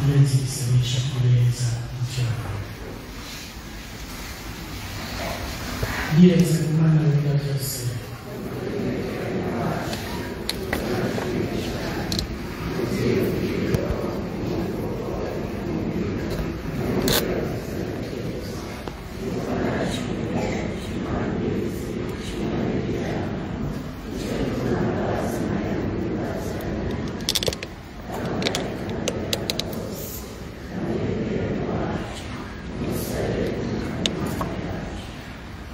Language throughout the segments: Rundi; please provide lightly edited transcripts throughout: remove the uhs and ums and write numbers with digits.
Uretse igisabisha kubeza icyaha. Ndiretse ku Mana biga byose.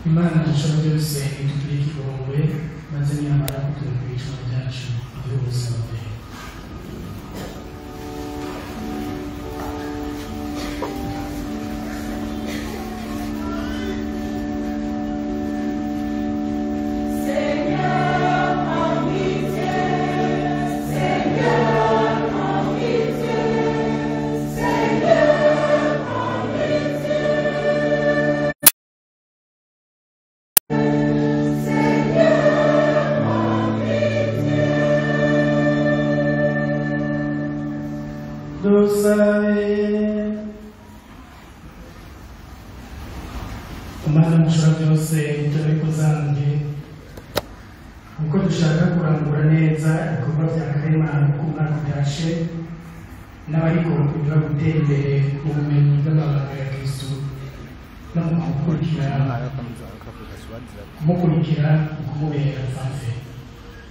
Imana dushobora byose itugirire ikigongwe maze niyamara kuturekura ibicumuro byacu iduhe ubuzima bwe. Dusabe. Mana mushobora byose turabikuzange kuko dushaka kurangura neza ibikorwa bya karemano ku mwaka utashe n'abariko kugira gutera imbere mu bumenyi bw'amabanga ya Kristo no mu kumukurikira mu kumubera mfamfe.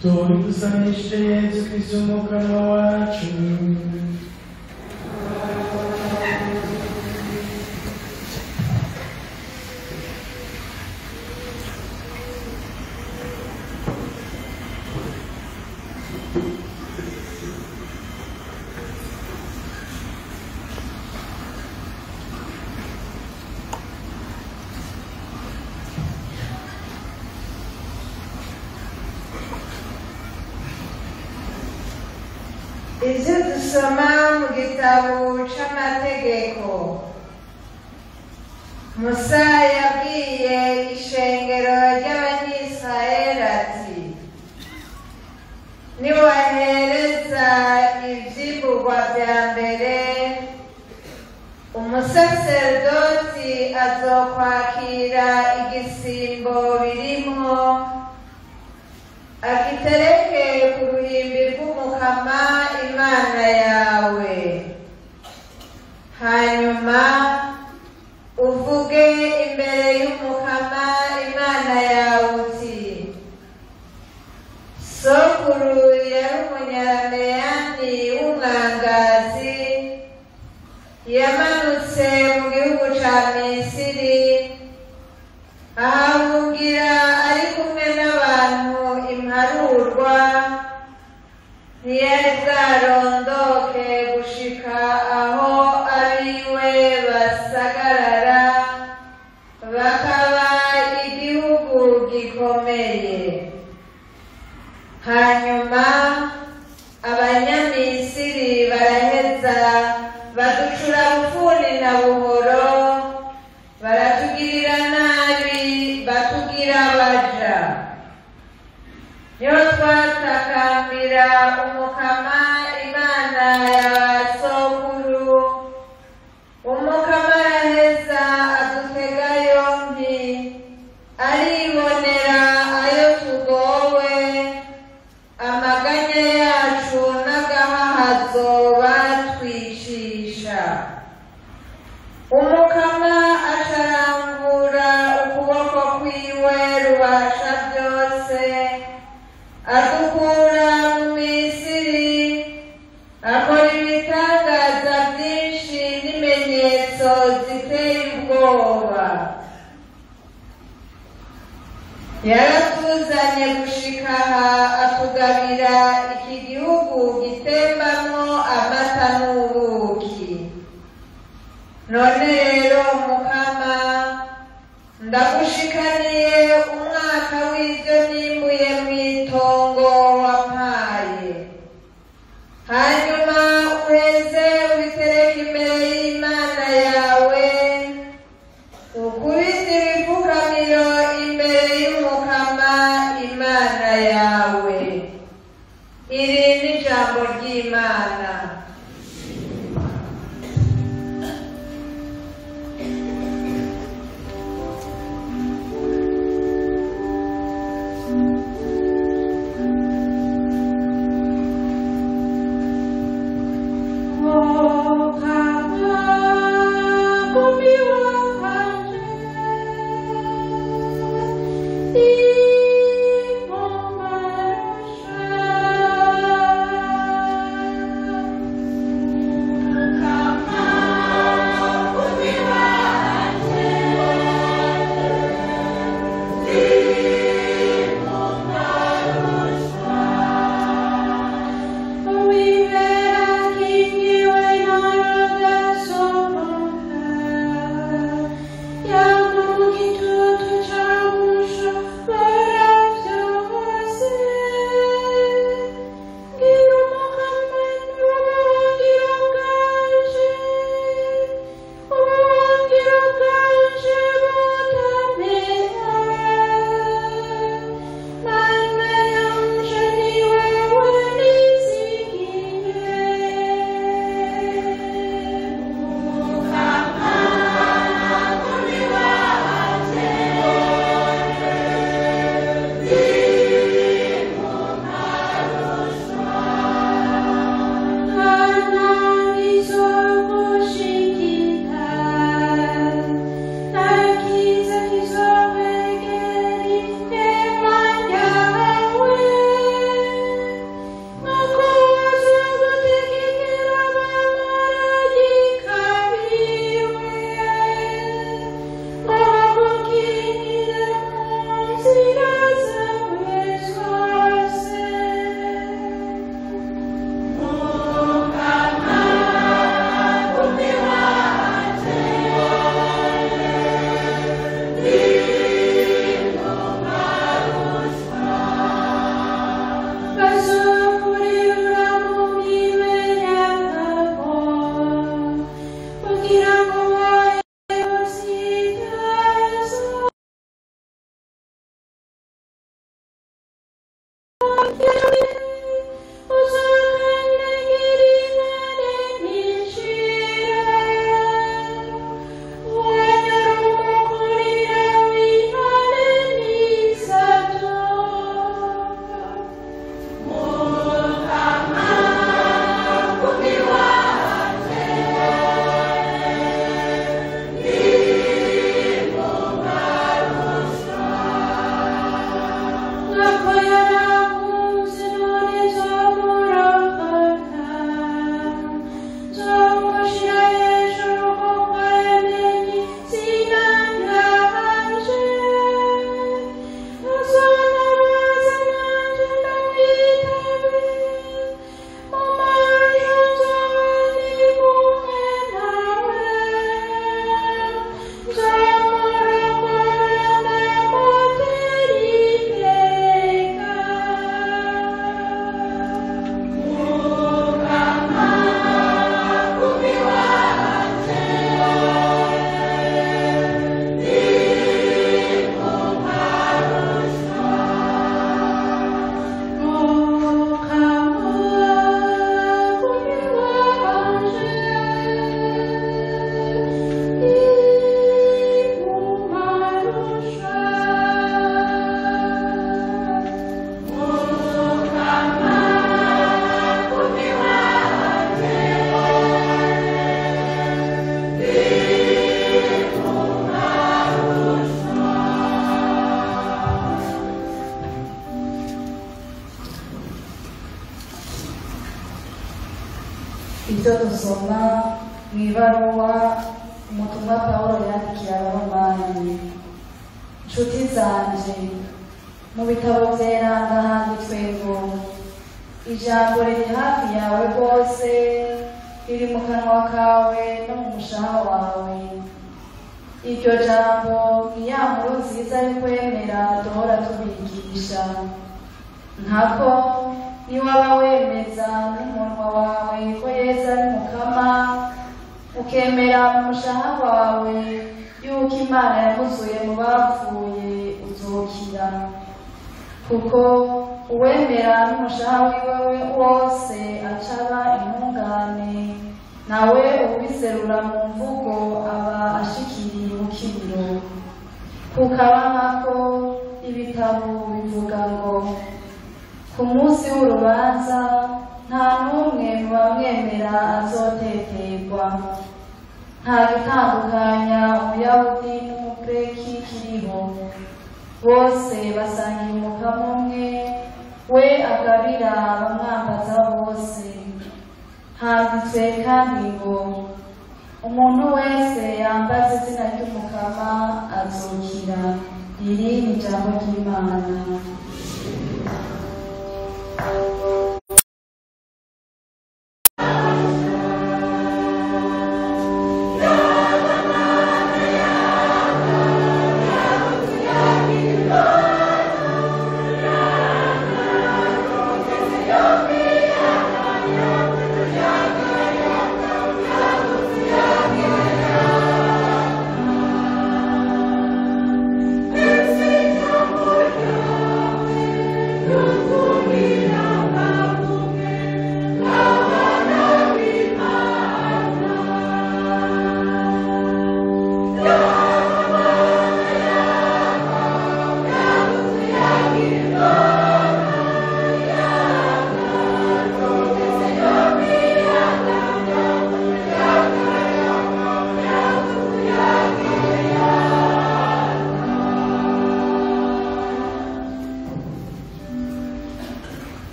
Tubigusabishe Yesu Kristo umukama wacu. Ibyo dusoma mu gitabo c'amategeko. Musa yabwiye ishengero ry'Abanyisirayeli ati: niwahereza ivyimburwa vya mbere, umusaserdoti azokwakira igisimbo birimwo, agitereke ku ruhimbi rw'Umukama Imana yawe. Hanyuma uvuge imbere y'Umukama Imana yawe uti: sokuru yari Umunyarameyani w'umwangazi, yamanutse mu gihugu ca Misiri, ahahungira ari kumwe n'abantu imparurwa, ntiyari bwarondoke gushika aho abiwe basagarara bakaba igihugu gikomeye. Hanyuma Abanyamisiri baraheza baducura bufuni na buhoro, baratugirira nabi, batugira baja. Niho twatakambira Umukama Imana ya ba sokuru, Umukama araheza adutega yompi, aribonera ayo tugowe, amaganya yacu n'agahahazo batwicisha. Umukama acarambura ukuboko kwiwe rubasha byose, adukura mu Misiri, akora ibitangaza byinshi n'ibimenyetso ziteye ubwoba. Yaratuzanye gushika aha, atugabira iki gihugu gitembamwo amata n'ubuki. None rero Mukama, ndagushikaniye umwaka w'ivyo nimbuye mw'itongo wampaye. Hanyuma uheze ubitereke imbere y'Imana yawe, ukubite ibifukamiro imbere y'Umukama Imana yawe. Iri ni ijambo ry'Imana. Ibyo dusoma mu ibaruwa umutumwa Pawulo yandikiye Abaromani. Nshuti zanje, mu bitabo vyeranda handitswe ngo ijambo riri hafi yawe rwose, riri mu kanwa kawe no mu mushaha wawe. Iryo jambo ni ya nkuru nziza yo kwemera duhora tubigisha. Nkako niwaba wemeza n'umunwa wawe ko Yesu ari Mukama, ukemera mu mushaha wawe yuko Imana yamuzuye mu bapfuye, uzokira. Kuko uwemera n'umushaha wiwe wose acaba intungane, nawe ubiserura mu mvugo aba ashikiriye ubukiriro. Kukaba nkako ibitabo bivuga ngo ku munsi w'urubanza nta n'umwe mu bamwemera azoteterwa. Nta gitandukanya Umuyahudi n'Umugreki kiriho, bose basangiye umukama umwe, we agabira abamwambaza bose. Handitswe kandi ngo umuntu wese yambaza izina ry'Umukama azokira. Iri ni ijambo ry'Imana.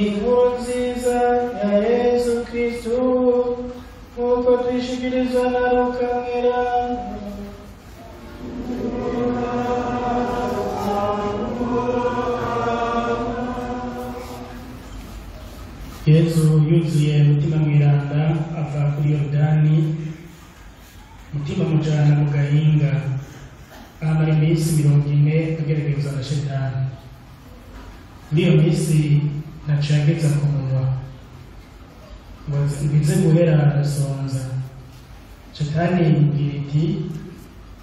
Inkuru nziza ya Yesu Kristu nk'uko tuyishikirizwa na Luka Mweranda. Yezu yuzuye Mutima Mweranda ava kuri Yorodani, Mutima mujana mu gahinga, ahamara iminsi 40 ageragezwa na Shetani. Muri iyo minsi ntaco yageza ku munwa, ngo ngize guhera arasonza. Shetani imubwira iti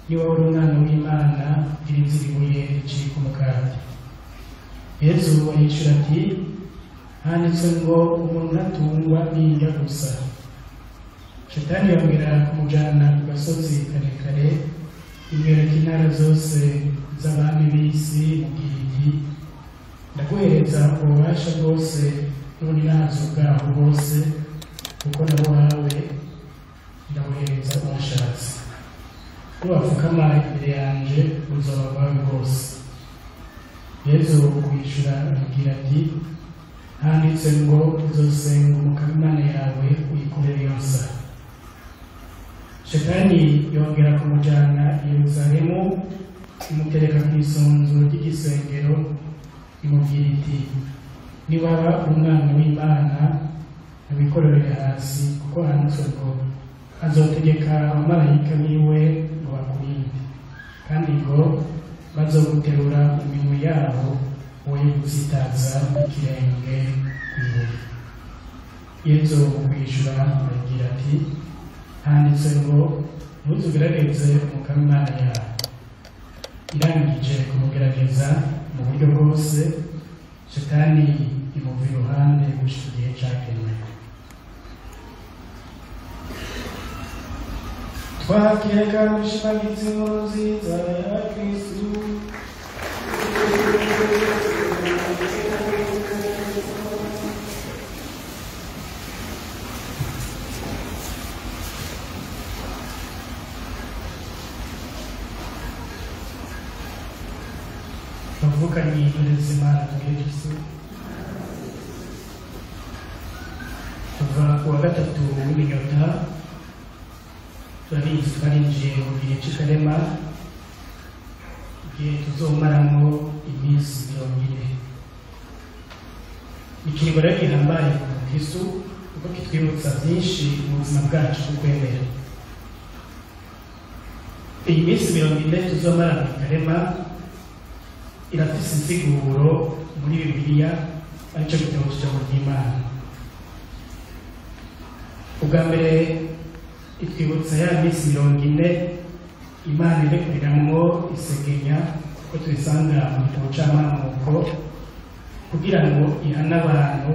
niba uri umwana w'Imana, gira inzira ibuye ricika umukate. Yezu arishura ati handitswe ngo umuntu ntatungwa n'indya gusa. Shetani yongera kumujana ku gasozi karekare, imwereka intara zose z'abami b'isi, imubwira iti ndaguhereza ububasha bwose n'ubuninazo bwaho bwose, kuko nabuhawe, ndabuhereza uwashatse. Niwapfukama imbere yanje uzoba rwawe rwose. Yezu kwishura amubwira ati handitse ngo uzosenga Umukama Imana yawe uyikorere yonsa. Shetani yongera kumujana i Yerusalemu, imutereka kw'isunzu ry'igisengero, imubwira iti niwaba umwana w'Imana ntiwikororere hasi, kuko handitswe ngo azotegeka abamarayika biwe ngo bakurinde, kandi ngo bazoguterura mu minwe yabo woye gutsitaza ikirenge kw'ibuye. Yezu kwishura arabwira ati handitse ngo ntuzugerageze Umukama Imana yawe. Irangije kumugerageza mu buryo bwose, Shetani imuva iruhande gushika igihe cagenwe. Twakire kandi dushimagize inkuru nziza ya Kristu. Bavukanye n'ubuzima tugire Yesu. Kuva ku wa gatatu w'iminyota turabizi twarinjiye mu gihe cy'ikarema, igihe tuzomaramo iminsi 40. Ikiringo rero gihambaye ku mukristu kuko kitwibutsa byinshi mu buzima bwacu bwo kwemera. Iyi minsi 40 tuzomara mu ikarema irafise insiguro muri Bibiliya, aricyo gitabo cy'ijambo ry'Imana. Ubwa mbere itwibutsa ya minsi 40 Imana irekuriramwo isegenya, kuko tubisanga mu gitabo c'amamuko, kugira ngo ihane abantu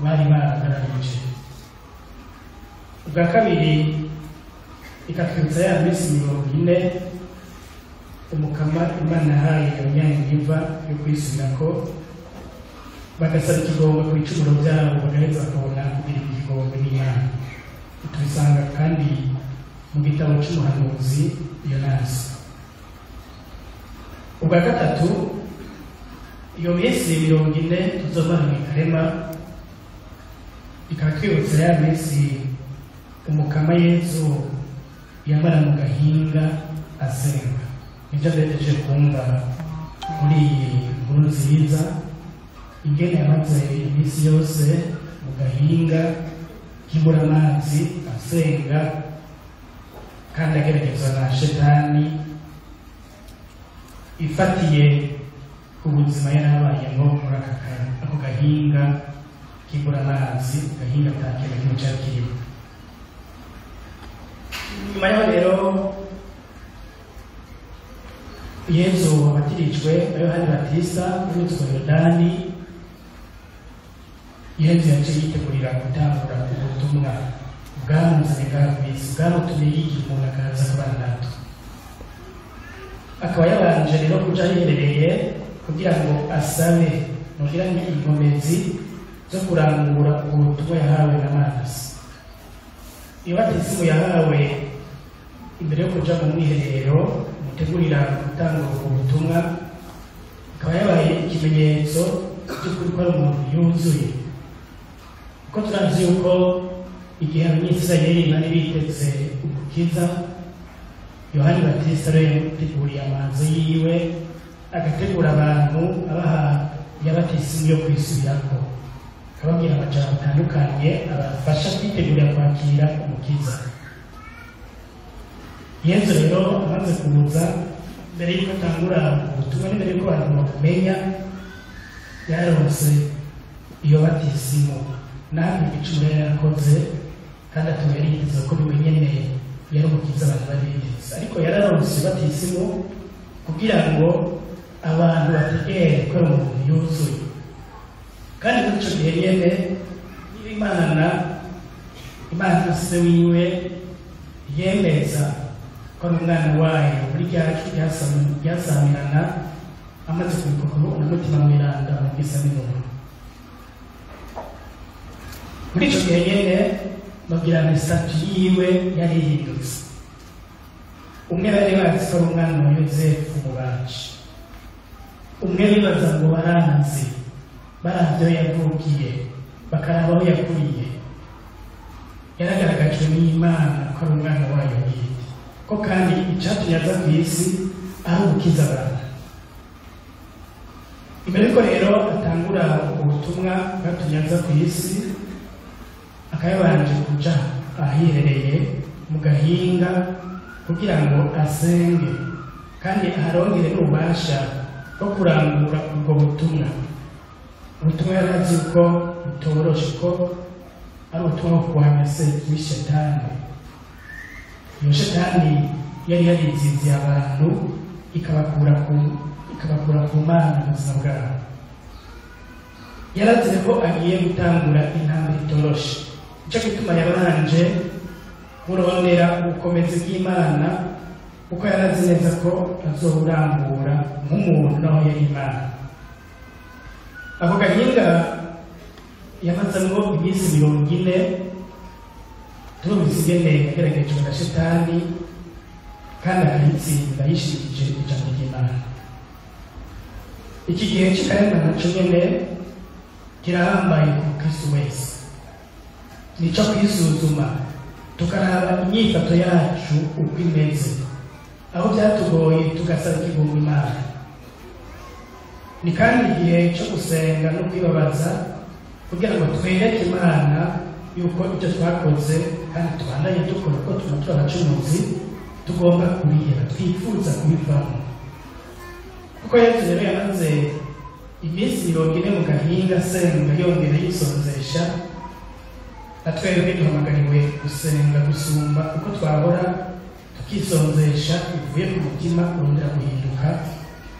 bari baragararije. Ubwa kabiri ikatwibutsa ya minsi 40 Umukama Imana yahaye abanyanyiva yo kwisubirako, bagasaba ikigongwe ku bicumuro byabo, bagaheza bakabona kugira ikigongwe n'Imana. Tubisanga kandi mu gitabo c'umuhanuzi Yonasi. Ubwa gatatu, iyo minsi 40 tuzomara mu ikarema ikaba twibutsa ya minsi Umukama Yezu yamara mu gahinga asenga. Nivyo duhejeje kumva muri iyi nkuru nziza, ingene yamaze iminsi yose mu gahinga kibura amazi asenga, kandi ageragezwa na shetani ifatiye ku buzima yari abayemo muri ako gahinga kibura amazi, gahinga ata kintu na kimwe cari kirimo. Nyuma yaho rero Yezu wabatirijwe na Yohani Batista muri uruzi rwa Yorodani, Yezu yaciye yitegurira gutangura ubutumwa bwamuzanye ngaha kw'isi, bwamutumye yigira umuntu akaza kubana natwe. Akaba yabanje rero kuja ahiherereye kugira ngo asabe nogira ni inkomezi zo kurangura ubutumwa yahawe na Manase. Iyo batisimu yahawe imbere yo kuja mu mwiherero mutegurira gutanga ubwo butumwa, akaba yabaye ikimenyetso cy'ukuri ko ari umuntu yuzuye. Kuko turazi yuko igihe abanyisirayeli bari biteze umukiza, Yohani Batista rero yamuteguriye amazi yiwe, agategura abantu abaha yabatisimu yo kwisubirako, akababwira amajambo atandukanye abafasha kwitegurira kwakira umukiza. Yezu rero amaze kuza, mbere y'uko atangura ubutumwa n'imbere y'uko abantu bamumenya, yaronse iyo batisimu naho igicumuro yari yarakoze, kandi akaba yari yiteze ko biwe nyene yari umukiza abantu bari biteze. Ariko yararonse batisimu kugira ngo abantu bategere ko ari umuntu yuzuye. Kandi muri ico gihe nyene niba Imana se wiwe yemeza ko ari umwana wayo muri rya jwi ryasamirana, amaze kubikora umutima mweranda mu bwiza n'ingoma. Muri ico gihe nyene bagira ngo sitati yiwe yari ihindutse. Umwe bari bazi ko ari umwana wa Yozefu umubaji, umwe bibaza ngo baranzi, baravye aho yavukiye, bakaraba aho yakuriye. Yaragaragajwe n'Imana ko ari umwana wayo bwite, ko kandi icatumye aza kw'isi ari ugukiza abantu. Imbere yuko rero atangura ubutumwa bwatumye aza kw'isi, akaba yabanje kuja ahiherereye mu gahinga kugira ngo asenge, kandi aharongere n'ububasha bwo kurangura ubwo butumwa. Ubutumwa yari azi ko butoroshe, ko ari ubutumwa bwo kurwanya se w'ishetani. Iyo shetani yari yariziziye abantu ikabakura ku Mana mu buzima bwabo. Yarazi ko agiye gutangura intambwe itoroshe. Nico gituma yabanje kurondera ubukomezi bw'Imana, kuko yarazi neza ko azoburangura nk'umuntu naho yari Imana. Ako gahinga yamazemwo iminsi 40, turumvise ingene yageragejwe na shetani kandi akayitsinda yishimikije ijambo ry'Imana. Iki gihe cy'ikarema nacyo nyene kirahambaye ku mukristo wese. Nico kwisuzuma tukaraba inyifato yacu uko imeze, aho byatugoye tugasaba ikigongwe Imana. Ni kandi igihe cyo gusenga no kwibabaza kugira ngo twereke Imana yuko ibyo twakoze kandi tubandanye dukora uko tuba turi abacumuzi tugomba kubiheba, twifuza kubivamo. Kuko Yesu rero yamaze iminsi 40 mu gahinga asenga yongera yisonzesha, na twebwe duhamagariwe gusenga gusumba uko twahora, tukisonzesha bivuye ku mutima urondera guhinduka,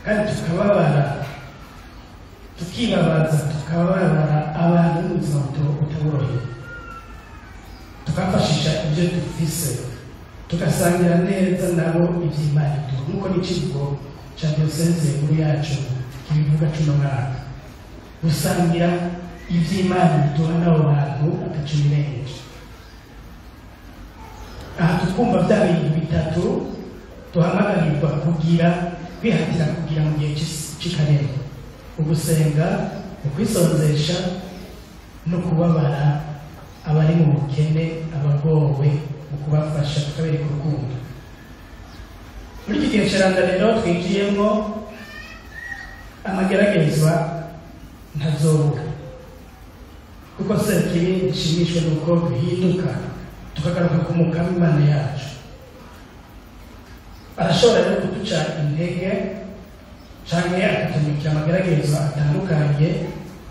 kandi tukababara, tukibabaza, tukababara abantu b'ubuzima butaboroheye, tukafashisha ibyo dufise, tugasangira neza nabo iby'Imana iduha, nk'uko n'icivugo ca diyoseze nkuru yacu kibivuga cuno mwaka, gusangira iby'Imana iduha n'abo bantu ataco birengeje. Aha tukumva bya bintu bitatu duhamagarirwa kugira, kwihatira kugira mu gihe c'ikarema: ugusenga, ukwisonzesha no kubabara abari mu bukene, abagowe, mu kubafasha tukabereka urukundo. Muri iki gihe c'iranda rero twinjiyemwo, amageragezwa ntazobura, kuko Sekibi ishimishwe nuko duhinduka tukagaruka ku Mukama Imana yacu. Arashobora rero kuduca intege canke akatumikira amageragezwa atandukanye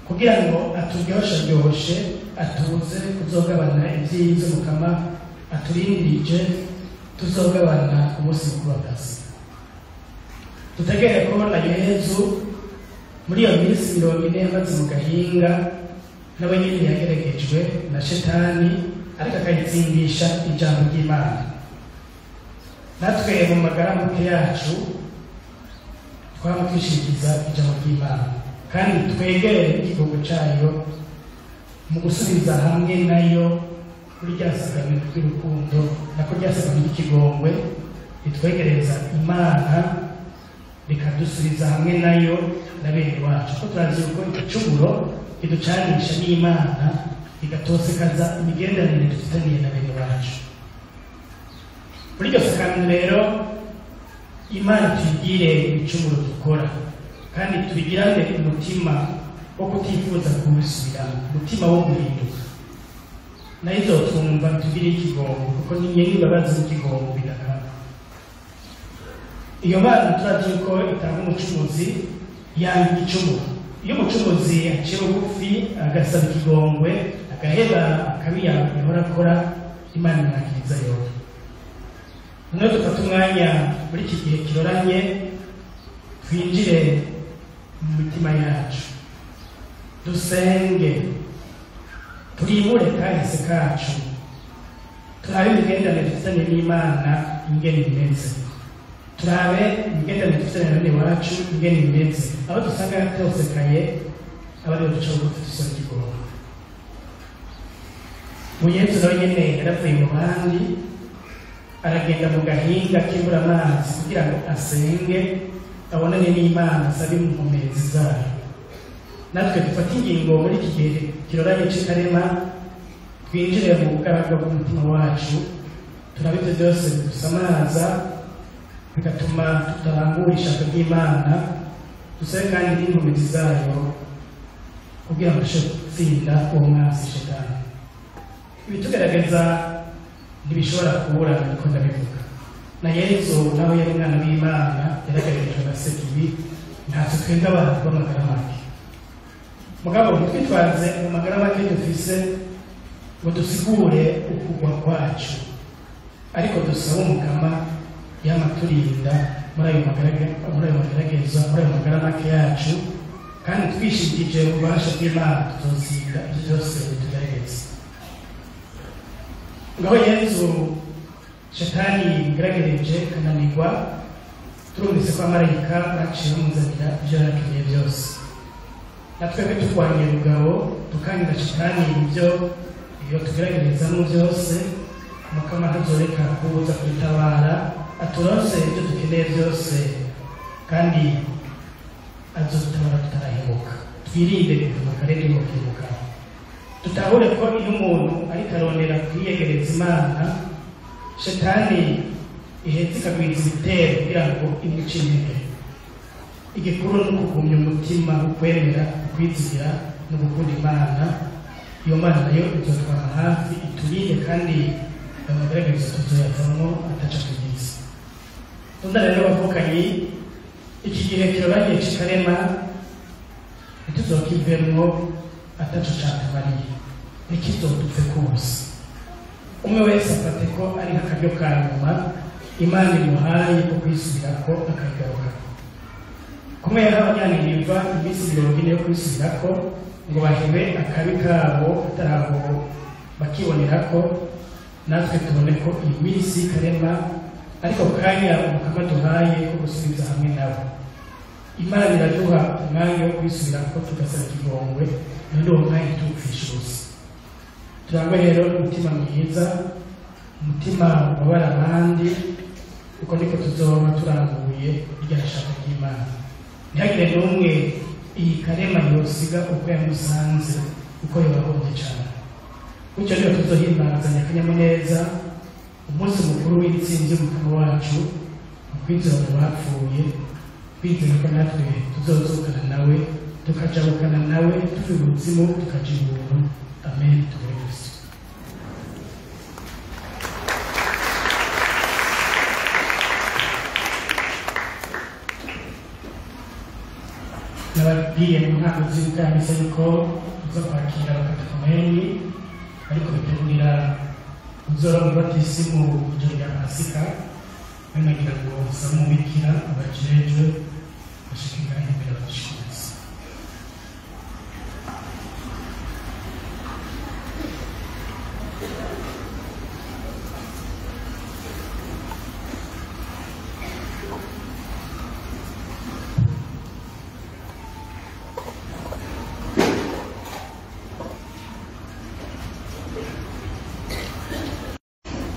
kugira ngo aturyoshyaryoshe, atuze kuzogabana ibyiza Mukama aturindirije tuzogabana ku munsi mukuru wa Pasika. Dutegere ko na Yezu muri iyo minsi 40 yamaze mu gahinga, nawe nyene yageragejwe na Shetani, ariko akayitsindisha ijambo ry'Imana. Natwe mu magara make yacu twama twishimikiza ijambo ry'Imana, kandi twegere igikorwa cayo mu gusubiza hamwe nayo kuri rya sakamento ry'urukundo, nako rya sakamento ry'ikigongwe ritwegereza Imana, rikadusubiza hamwe nayo na bene wacu. Kuko turazi yuko igicumuro kiducanisha n'Imana, igatosekaza imigenderanire dufitaniye na bene wacu. Muri iryo sakamento rero Imana tuyigire ibicumuro dukora, kandi tubigirane umutima wo kutifuza kubisubiramo, umutima wo guhinduka. Nayo izotwumva tugire ikigongo, kuko ni nyene imbabazi n'ikigongo bidakama. Iyo Mana turazi yuko itanga umucumuzi yanga igicumuro. Iyo umucumuzi aciye bugufi agasaba ikigongwe, agaheba akabi yahora akora, Imana imwakiriza yombi. Noneho dufate umwanya muri iki gihe kiroranye, twinjire mu mitima yacu, dusenge, turimure kahise kacu, turabe imigenderanire dufitanye n'Imana ingene imeze, turabe imigenderanire dufitanye na bene wacu ingene imeze, aho dusanga hatosekaye aba ariho duca bugufi dusaba ikigongwe. Mu Yezu nawe nyene yaravuye mu bandi, aragenda mu gahinga k'ibura amazi kugira ngo asenge, abonane n'Imana, asabe inkomezi zayo. Natwe dufate ingingo muri iki gihe kiroranye c'ikarema, twinjire mu bugaragwa bw'umutima wacu, turabe ivyo byose bidusamaza bigatuma tutarangura ishaka ry'Imana, dusabe kandi n'inkomezi zayo kugira ngo dushobore gutsinda uwo mwansi Shetani. Ibitugerageza ntibishobora kubura, niko ndabivuga. Na Yezu nawe yari umwana w'Imana, yarageragejwe na Sekibi, ntacyo twebwe abantu b'amagara make. Mugabo ntitwitwaze mu magara make dufise ngo dusigure ukugwa kwacu, ariko dusabe Umukama yama aturinda muri ayo magerageza, muri ayo magara make yacu, kandi twishingikije ububasha bw'Imana tuzotsinda ibyo byose bitugerageza. Ngaho Yezu Shetani yagerageje akananirwa, turumvise ko abamarayika baciye bamuzanira ibyo yari akeneye byose. Na twebwe turwanya ubugabo, tukangira Shetani ibyo iyo tugeragerezamo byose, Mukama ntazoreka kuza kudutabara, aturonse ibyo dukeneye byose, kandi Azodutabara tutarahemuka. Twirinde guhemuka rero guhemuka. Tutahure ko iyo umuntu ariko arondera kwiyegereza Imana, shetani ihetse ikagwiriza ibitero kugira ngo imuce intege. Igikuru ni ukugumya umutima ukwemera, ukwizigira no gukunda Imana. Iyo Mana nayo izotwama hafi iturinde, kandi amagaragazo tuzoyavamo ataca tugize. Tunda rero bavukanyi, iki gihe kiroranye c'ikarema ntituzokivemwo ataco catumariye, ntikizodupfe kose. Umwe wese afate ko ari nk'akaryo ka nyuma Imana imuhaye ko kwisubirako akayigarukako. Kumwe yaha abanyaniniva iminsi 40 yo kwisubirako ngo bahebe akabi kabo ataraho bakibonerako, natwe tubone ko iyi minsi y'ikarema ariko kanya Umukama duhaye ko gusubiza hamwe nabo. Imana iraduha umwanya wo kwisubirako tugasaba ikigongwe, none uwo mwanya ntitupfishe ubusa. Turangwe rero n'umutima mwiza, umutima ubabara abandi, kuko niko tuzoba turanguye irya shaka ry'Imana. Ntihagire n'umwe iyi karema yosiga uko yamusanze, kuko yabahombye cane. Bityo rero tuzohimbazanya akanyamuneza umunsi mukuru w'intsinzi y'Umukama wacu mu kwizera mu bapfuye, kwizera ko natwe tuzozukana nawe, tukajabukana nawe, tuva ibuzimu tukaja ibuntu. Amen. Tugure Kristo. Nababwiye mu ntango z'ubwamisa yuko tuza kwakira abakatekumeni ariko bitegurira kuzoronka batisimu ijoro rya Pasika, banagira ngo sabe umubikira abajejwe bashike ngaho imbere badushikize.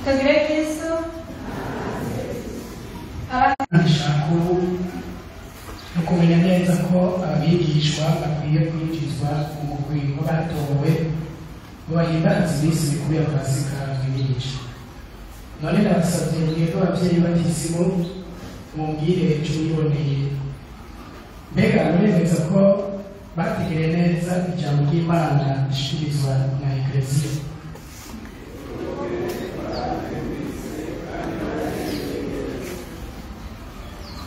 Tugire Kristo. Nshaka no kumenya neza ko abigishwa bakwiye kwinjizwa mu mugwi w'abatowe ngo bahimbaze iminsi mikuru ya Pasika twimirije. None ndabasabye mwebwe abavyeyi batisimu mumbwire ico mwiboneye. Mbega muremeza ko bategereye neza ijambo ry'Imana rishikirizwa na Ekleziya?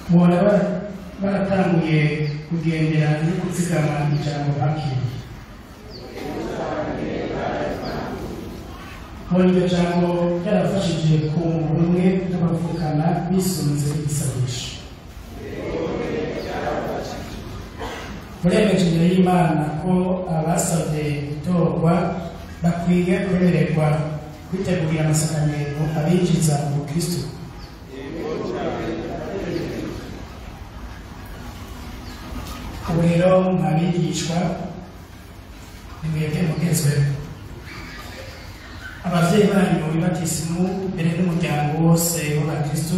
Mubona baratanguye kugendera no kuzigama ijambo bakiriye. Mubona iryo jambo ryarafashije kunga ubumwe n'abavukana bisunze isabisho. Muremeje imbere y'Imana ko abasabye gutorwa bakwiye kwemererwa kwitegurira amasakaramentu abinjiza mu Bukristo. Ubu rero mwabigishwa ni mwebwe mugezweho. Abavyeyi banyu bibatisimu mbere n'umuryango wose w'abakristo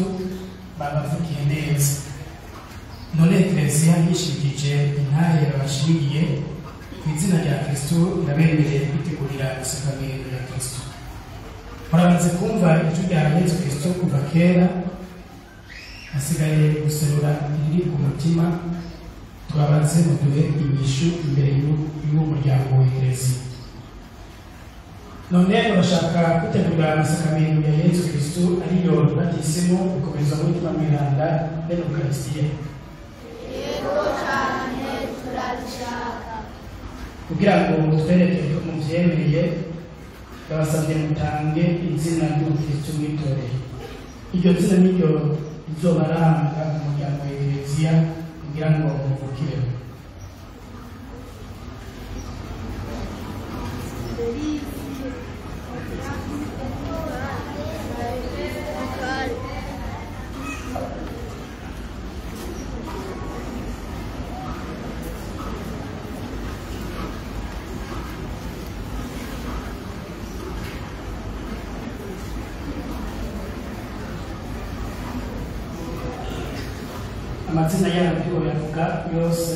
babavugiye neza. None Ekleziya yishikije intahe babashingiye ku izina rya Kristo irabemereye kwitegurira isakaramentu ya Kristo. Muramaze kumva ijwi rya Yezu Kristo kuva kera, hasigaye guserura iriri ku mutima. Tubabaze muduhe inyishu imbere y'umuryango wa Ekleziya. None murashaka kwitegura amasakaramentu ya Yezu Kristo ariyo batisimu, gukomeza umutima mweranda be n'Ukaristiya? Yego cane, turabishaka. Kugira ngo mutwereke ko muvyemeye, babasabye mutange izina ry'Umukristo mwitoreye. Iryo zina niryo rizobaranga mu muryango wa Ekleziya kugira ngo muvukireho. Amazina yabo ntiboyavuga yose,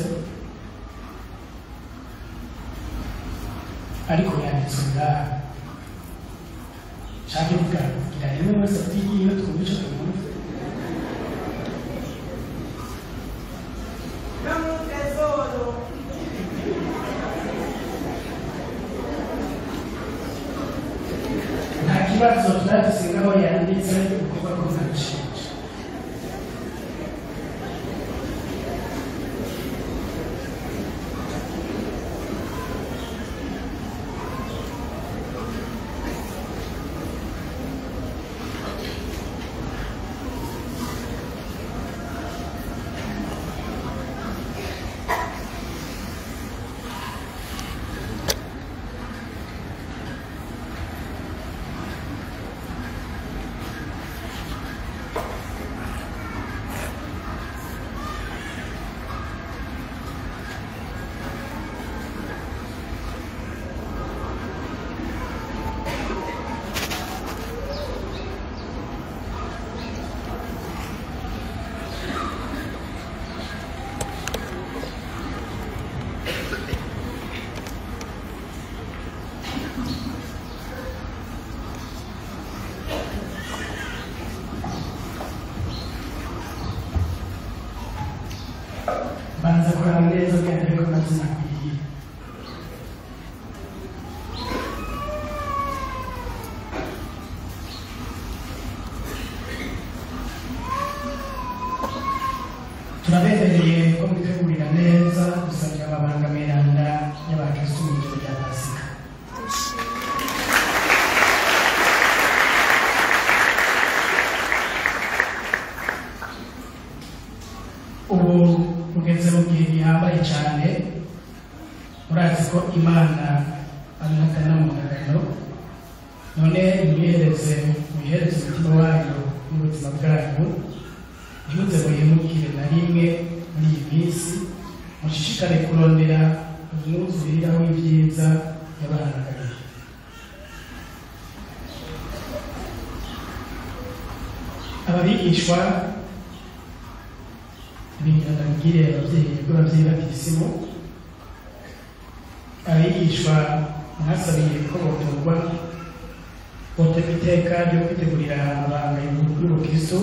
ariko yanditswe ngaha. Nshake vuga gira rimwe wese afite iyiwe, twumve ico tumwumva. No mu tesoro. Nta kibazo, turafise ngaho yanditse ukuvuga ko ntabishinja. Banza kuraba neza kugira ngo amazina akwiye. Turabemereye ko mwitegurira neza gusangira amabanga meranda y'abakristu mu ijoro rya Pasika. Ubu ugeze mu gihe gihambaye cyane. Murazi ko Imana ari nk'akanamugagano, none muyihereze, muyihereze umutima wayo n'ubuzima bwanyu. Ntimuze muhemukire na rimwe muri iyi minsi. Mushishikare kurondera umwuzurira w'ibyiza yabahamagariye. Ababigishwa bigira, ndabwire ababyeyi b'ababyeyi batisimu, abigishwa mwasabiye ko botorwa, boterwa iteka ryo kwitegurira amabanga y'ubukristo,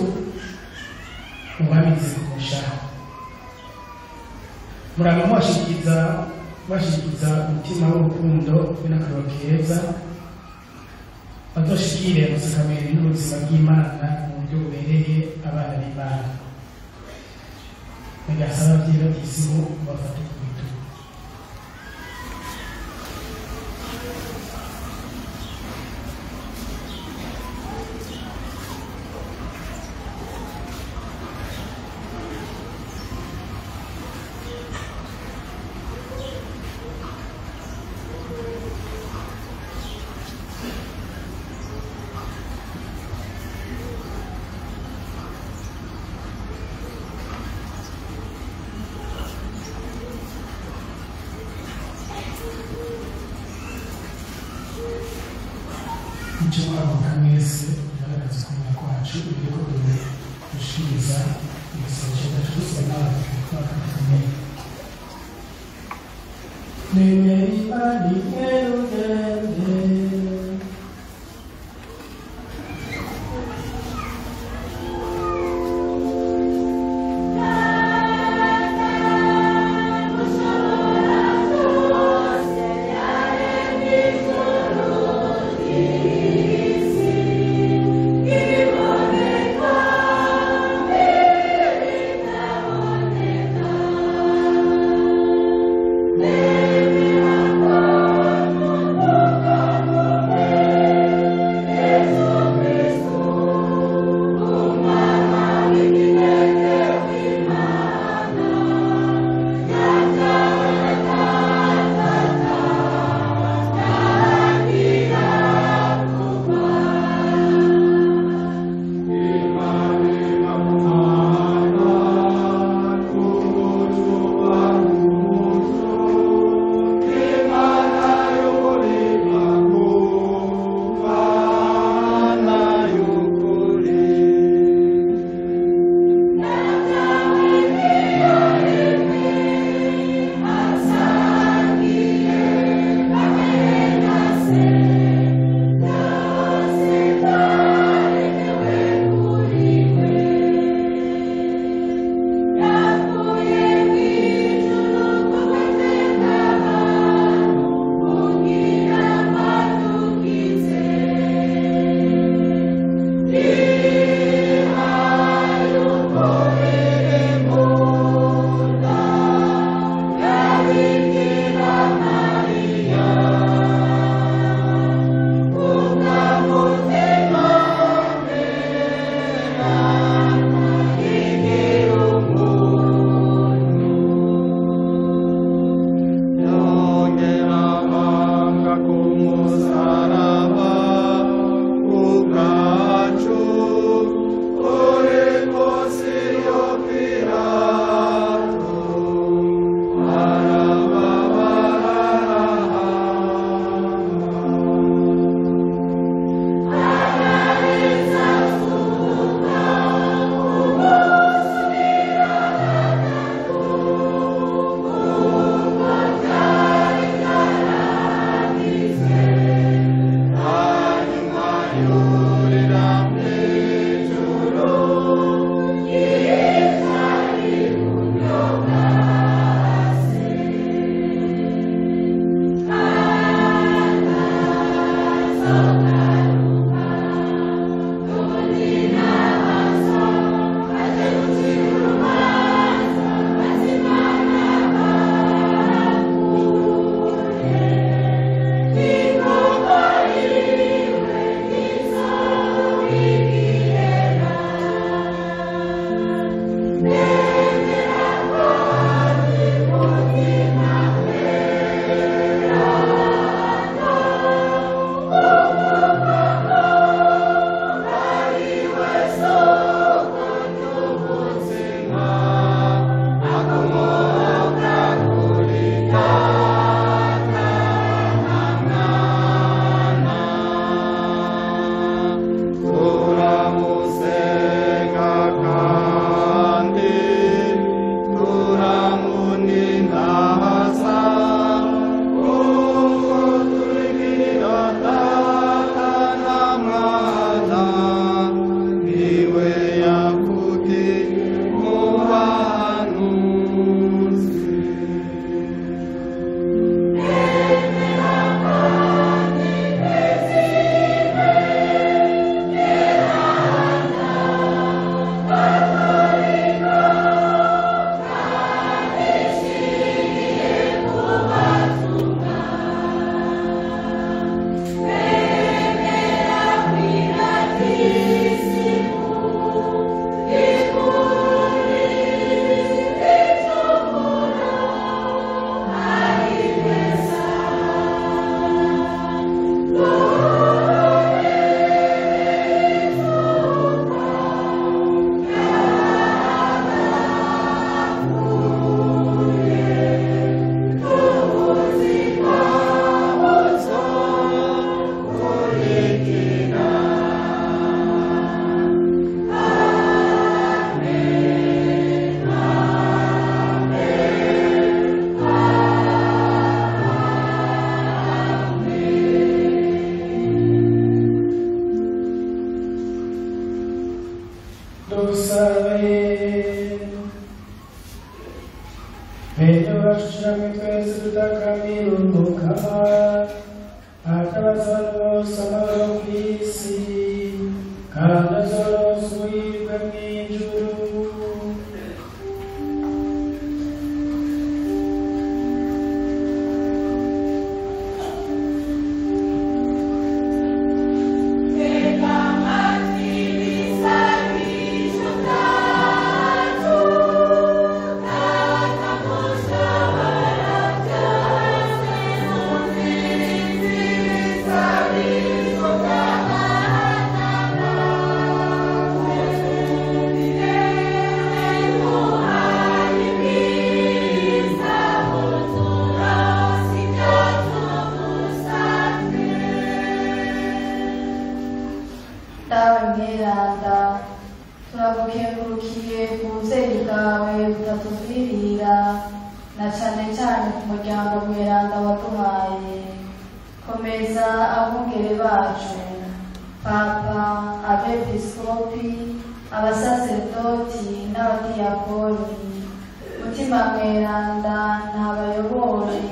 mubamize kurushaho. Muraba mubashikiza umutima w'urukundo be n'akaroro keza, bazoshikire amasakamento n'ubuzima bw'Imana mu buryo bubereye abana b'Imana. Bigasaba ababyeyi batisimu bafate ku bitugu. Icyo mwavuga mwese bigaragaza ukumenya kwacu ibiri ko gushiriza igisenge cyacu, dusaba n'abantu bakakumenya. Nemera Imana imwe rudende. Amen. Bene wacu twese tutakamira Umukama, atabaza abantu bose amahoro ku isi, kandi azoronsa ubuhirwe mw'ijuru. Dawe mweranda, turagukengurukiye ku buvyeyi bwawe butatuviriira, na cane cane ku muryango mweranda waduhaye. Komeza abungere bacu, Papa, abepiskopi, abasaserdoti n'abadiyakoni. Mutima mweranda ntabayobore,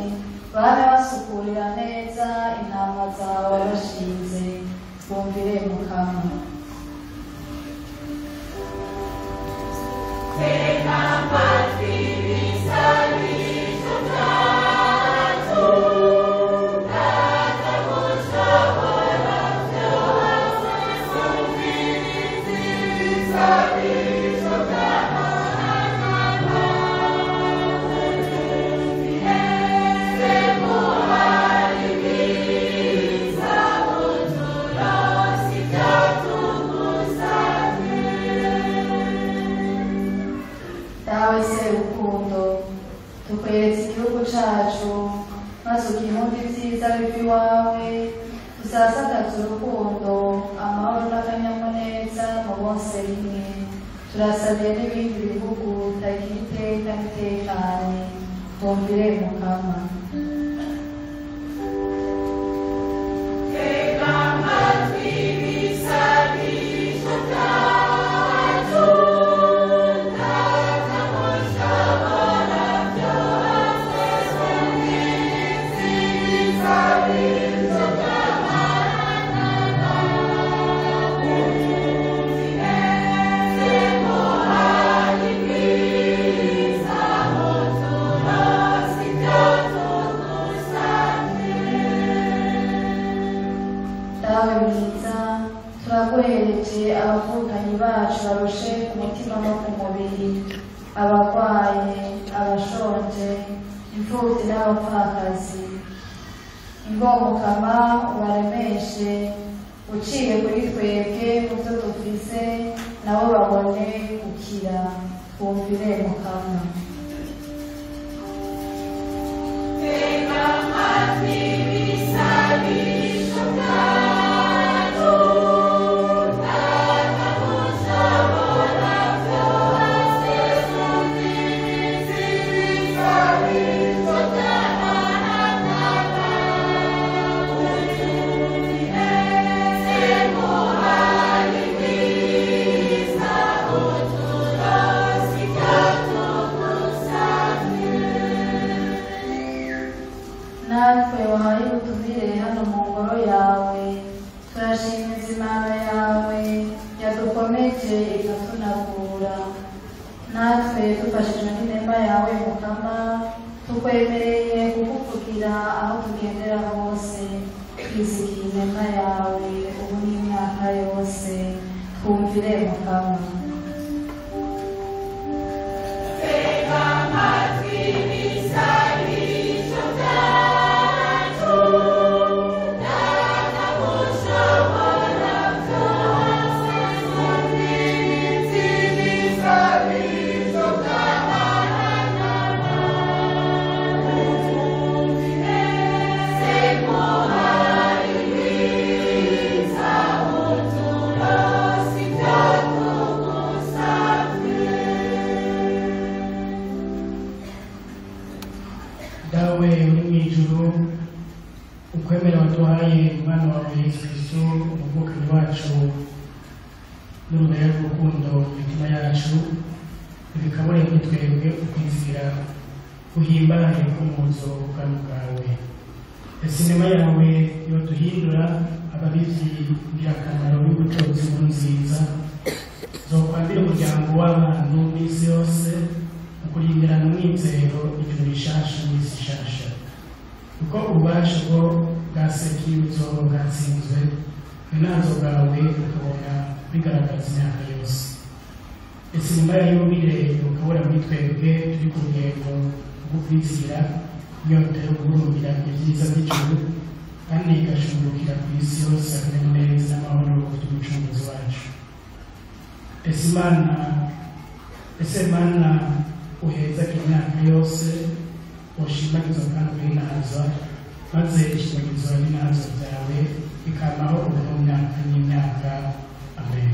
bame basukurira neza intama zawe wabashinze. Bumvire Mukama. Dawe Serukundo, tukweretse igihugu cacu, maze ugihunde ibyiza biva iwawe, usasagaze urukundo, amahoro n'akanyamuneza mu bose rimwe. Turasabiye n'ibindi bihugu bitagira iteka n'itekane. Bumvire Mukama. Dawe mwiza, turaguhereje abavukanyi bacu barushe ku mutima no ku mubiri, abarwaye, abashonje, imfuvyi n'abapfakazi. Ingomukama ubaremeshe, uciye kuri twebwe mu vyo dufise, nabo babone gukira. Bumvire Mukama. Natwe wahaye ubutumire hano mu ngoro yawe, turashima imana yawe yadukomeje ikatunagura. Natwe dufashijwe n'inema yawe Mukama, tukwemereye kukuvugira aho tugendera hose, twizigiye inema yawe ubu n'imyaka yose. Twumvire Mukama. Dawe uri mu ijuru, ukwemera waduhaye umwana wawe Yesu Kristo, umuvukanyi wacu n'urugero rw'urukundo mu mitima yacu, ntibikabure kuri twebwe ukwizera Uhimbaye k'umuzo w'ubwami bwawe. Ese inema yawe yoduhindura ababivyi ngirakamaro b'ubutunzi inkuru nziza zokwambira umuryango w'abantu n'isi yose mu kurindirana umwizero ijuru rishasha n'isi nshasha, kuko ububasha bwo bwa sekibi buzoba bwatsinzwe, ubunanzo bwawe bukabona bigaragaza imyaka yose. Ese inema ya yubile yokabura muri twebwe turi ku rugendo rwo kwizira inyota yo guhurumbira ibyiza by'ijuru, kandi igashungukira ku isi yose akanyamuneza n'amahoro by'umucunguzi wacu. Ese Imana, ese Mana uheza imyaka yose, woshimagizwa kandi ugahinazwa, maze ishimagizwa n'intanzo byawe bikamaho ubu mu myaka n'imyaka. Amen.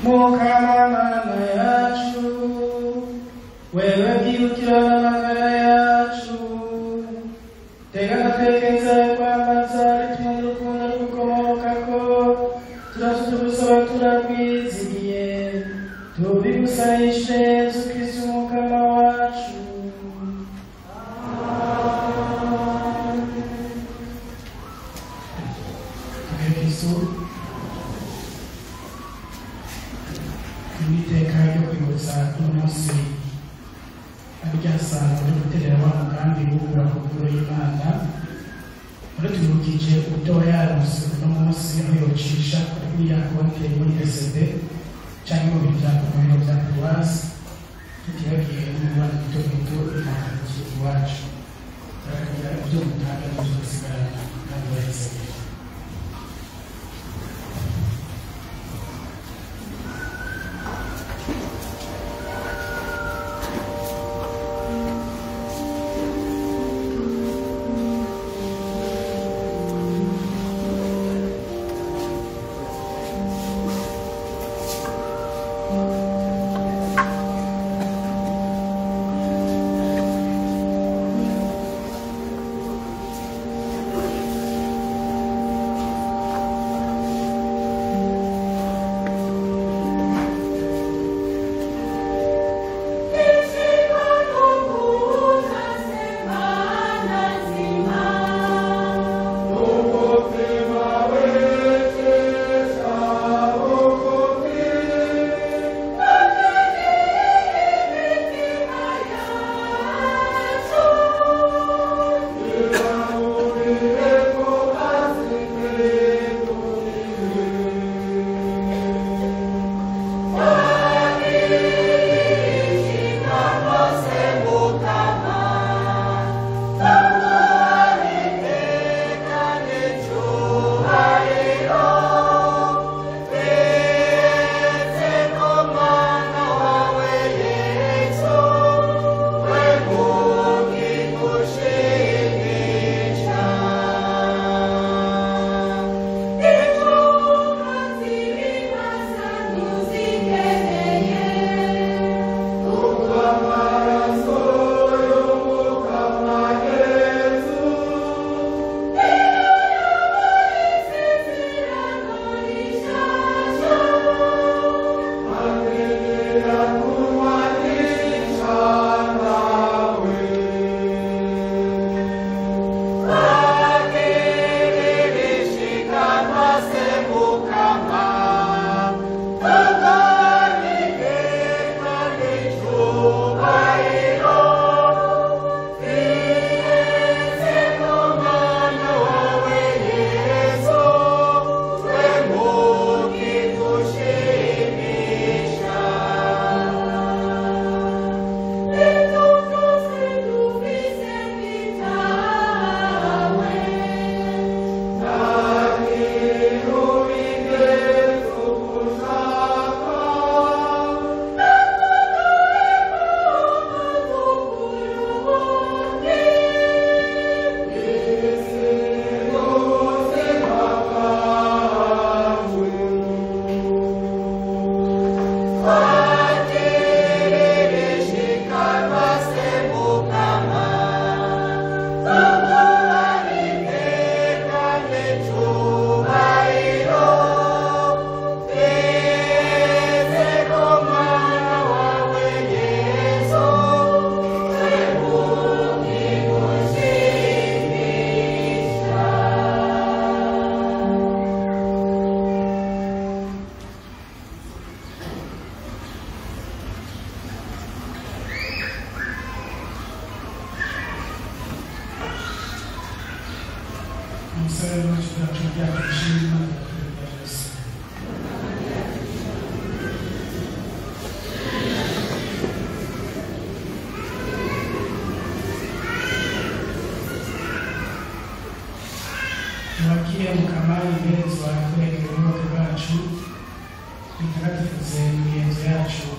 Mukama Mana yacu, wewe bwirukira n'amagara yacu, tega agatekereza kwambaza bituma n'urukundo rugukomokako, turasutugusaba turakwizigiye, tubigusayishe Yesu Kristo Umukama wacu. Tugere Kristo n'iteka ryo kwibutsa uno munsi ari ryasanzwe ryo guterera wa mugambi w'ubura ku ngoro y'Imana. Muri tubibukije ubutoya yarose uno munsi aho yocisha kuri ya konti muri BCD cyangwa mu biro bya mu biro bya paruwasi, tutibagiye n'umubano muto muto uri iwacu. Turakagira ibyo mutanga n'ibyo dusigarana kandi barahise.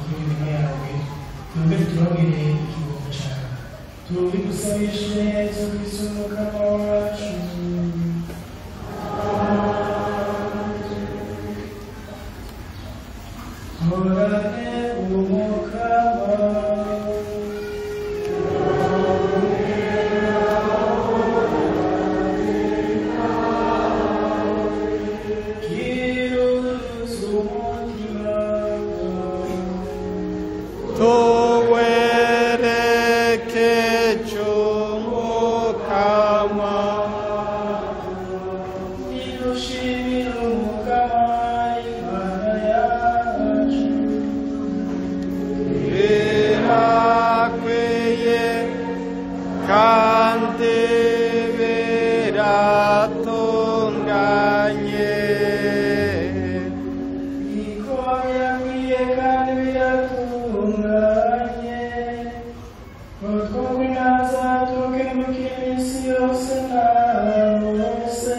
w'imirimo yawe, twongere turongere ikiruhuko cyawe. Tubigusabishe Yesu Kristo Umukama wacu. Horane Umukama. Tuwerekeje Umukama. Nidushimire Umukama Imana yacu. Birakwiye kandi biratunganye. Niko birakwiye kandi biratunganye, ngo twumve inaza tukenguke iminsi yose na bose,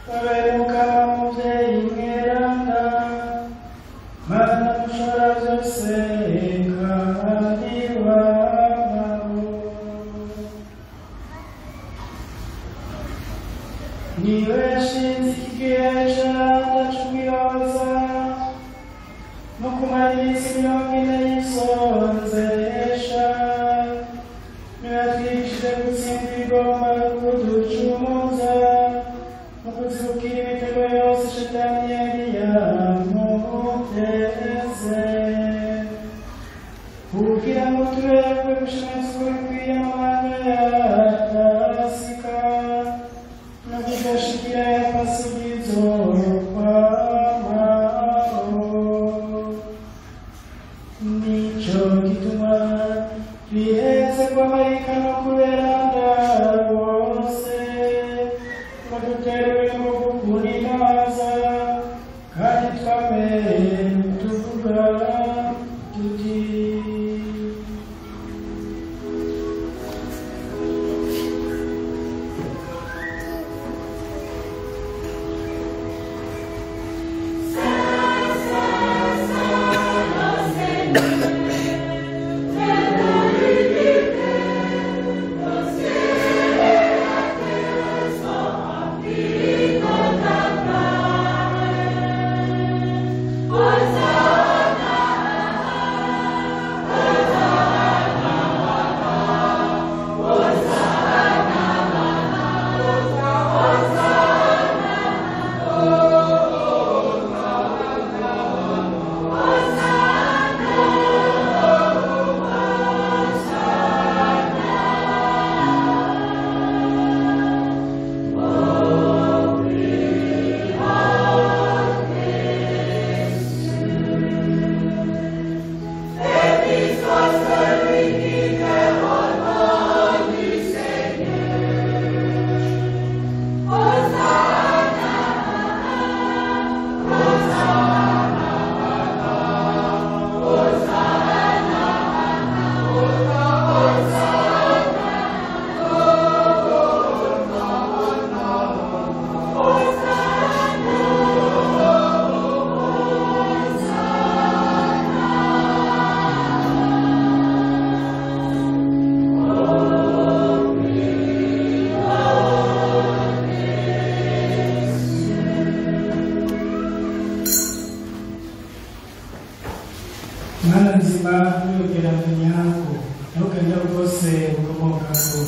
babere Mukama Muvyeyi mweranda, Mana mushobora byose kandi wamaho. Niwe yashinze ikigihe c'aranda c'ubwiroza, no kumara iminsi 40 yisonzesha. Niwe yatwigishije gutsinda ibigomba kuducumuza, no kuzibukira imitego yose Shetani yari yamuteze, kugira ngo tuberwe gushimizwa bikwiye amabanga ya Pasika no kudashikira ya Pasika kwamaho. Nico gituma twihetse kwamarika no kuberanda bose, ngo duterwe no gukunda inaza, kandi twame tuvuga tuti: Mana nzima n'ubugerano nyabwo, nawe bwose bukomokako.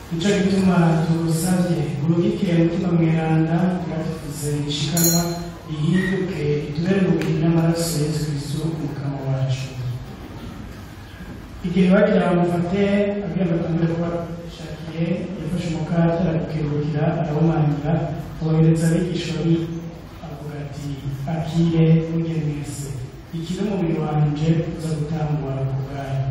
Nico gituma tugusavye urungike Mutima Mweranda turatuvuze ishikanwa rihinduke itubere umubiri n'amaraso ya Yesu Kristo Umukama wacu. Igihe bagira bamufate abwira batangure kuba bashakiye, yafashe umukate arawukengurukira arawumanira awohereza abigishwa biwe, avuga ati: akire murye mwese, iki ni umubiri wanje uza gutangwa ku bwanyu.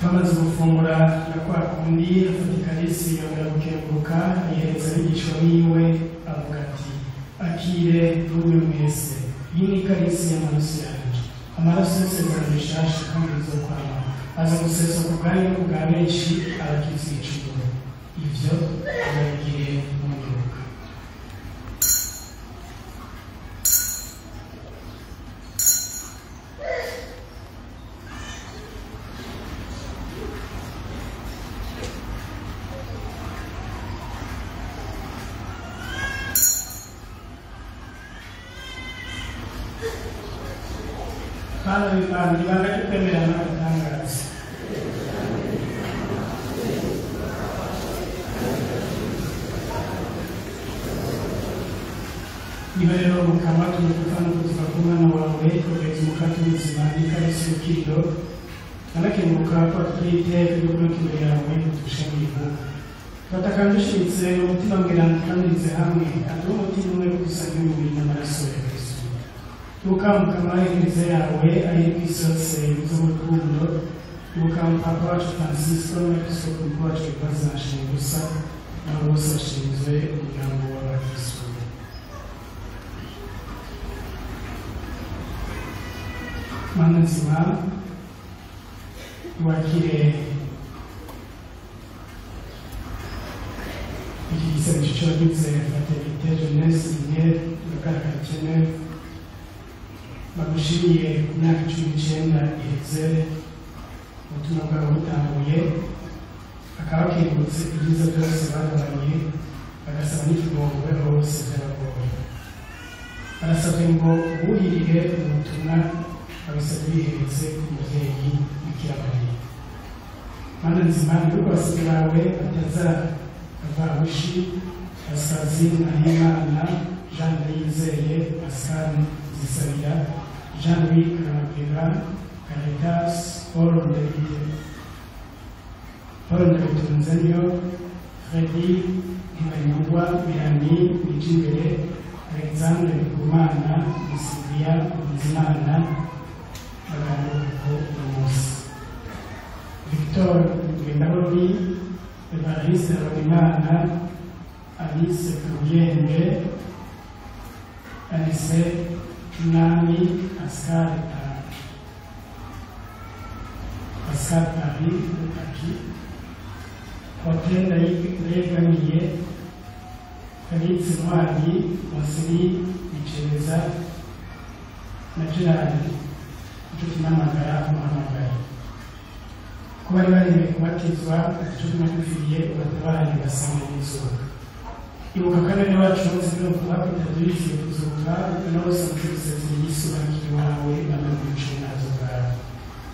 Bamaze gufungura na kwa kundi, afata ikarisi, yongera gukenguruka, ayihereza abigishwa biwe, avuga ati: "Akire munywe mwese, iyi ni ikarisi y'amaraso yanjye, amaraso y'isezerano rishasha kandi rizokwama, aza guseswa ku bwanyu no ku bwa benshi abakiza ibicumuro. Ivyo mubigire munyibuka." Bana b'Imana, ibanga ryo kwemera n'agatangaza. Niba rero Mukama tumekufa no kuzuka k'umwana wawe, kohereza umukate w'ubuzima n'ikarisi y'ubukiriro, anakenguruka ko atuteye iteka ryo kunuka imbere yawe kudushimira. Turatakamba dushimitse umutima mweranda ukamirize hamwe, aduhe umutima umwe wo gusangira umubiri n'amaraso ya Kristo. Ibuka Mukama Eklezia yawe aho iri ku isi hose yuzuye urukundo. Ibuka Papa wacu Francisco n'Umwepiskopi mukuru wacu Gervase Nshingusa n'abo bose bashinzwe umuryango w'abakristo. Mana nzima, wakire iki gisabisho cy'abagize Fraternité Jeunesse Lumière Magara Quartier bagushimiye ku myaka 19 iheze ubutumwa bwabo butanguye, bakaba bakengurutse ibyiza byose bagabanye, bagasaba n'ikigongwe hose by'abagoye. Barasabwe ngo buhirire ubutumwa, babisabye biheretse ku mubyeyi Bikira Mariya. Mana nzima, nibuka abasabyi bawe Balthazar Kavabushi, Asazi Nahimana, Jean Ndayizeye, Pascal Zisabira, Jean Louis Karamagera, Caritas, Paul Ndabitunzenyo, Freddy Ntibayingwa, Melanie Nijimbere, Alexandre Bigumana, Sylvia Nzimana, baganduka uyu munsi. Victor Ngendabobi, Evariste Habonimana, Alice Karuyenge, Alice Cunami, Pascal Pascal Paris Rukaki, Hotel Ndayegamiye, Felix Ntwari, Konsili Bicereza na Gerard Inshuti n'amagara umuhamagaye. Ko bari baremeye kubatizwa, inshuti n'abipfiriye ubatabare basanga n'izuba. Ibuka kandi bene bacu bose no kubakwita bipfuye kuzuka, na bose mucuruzezi y'isi bakiri wawe bamwe mu bice nazo bwawe.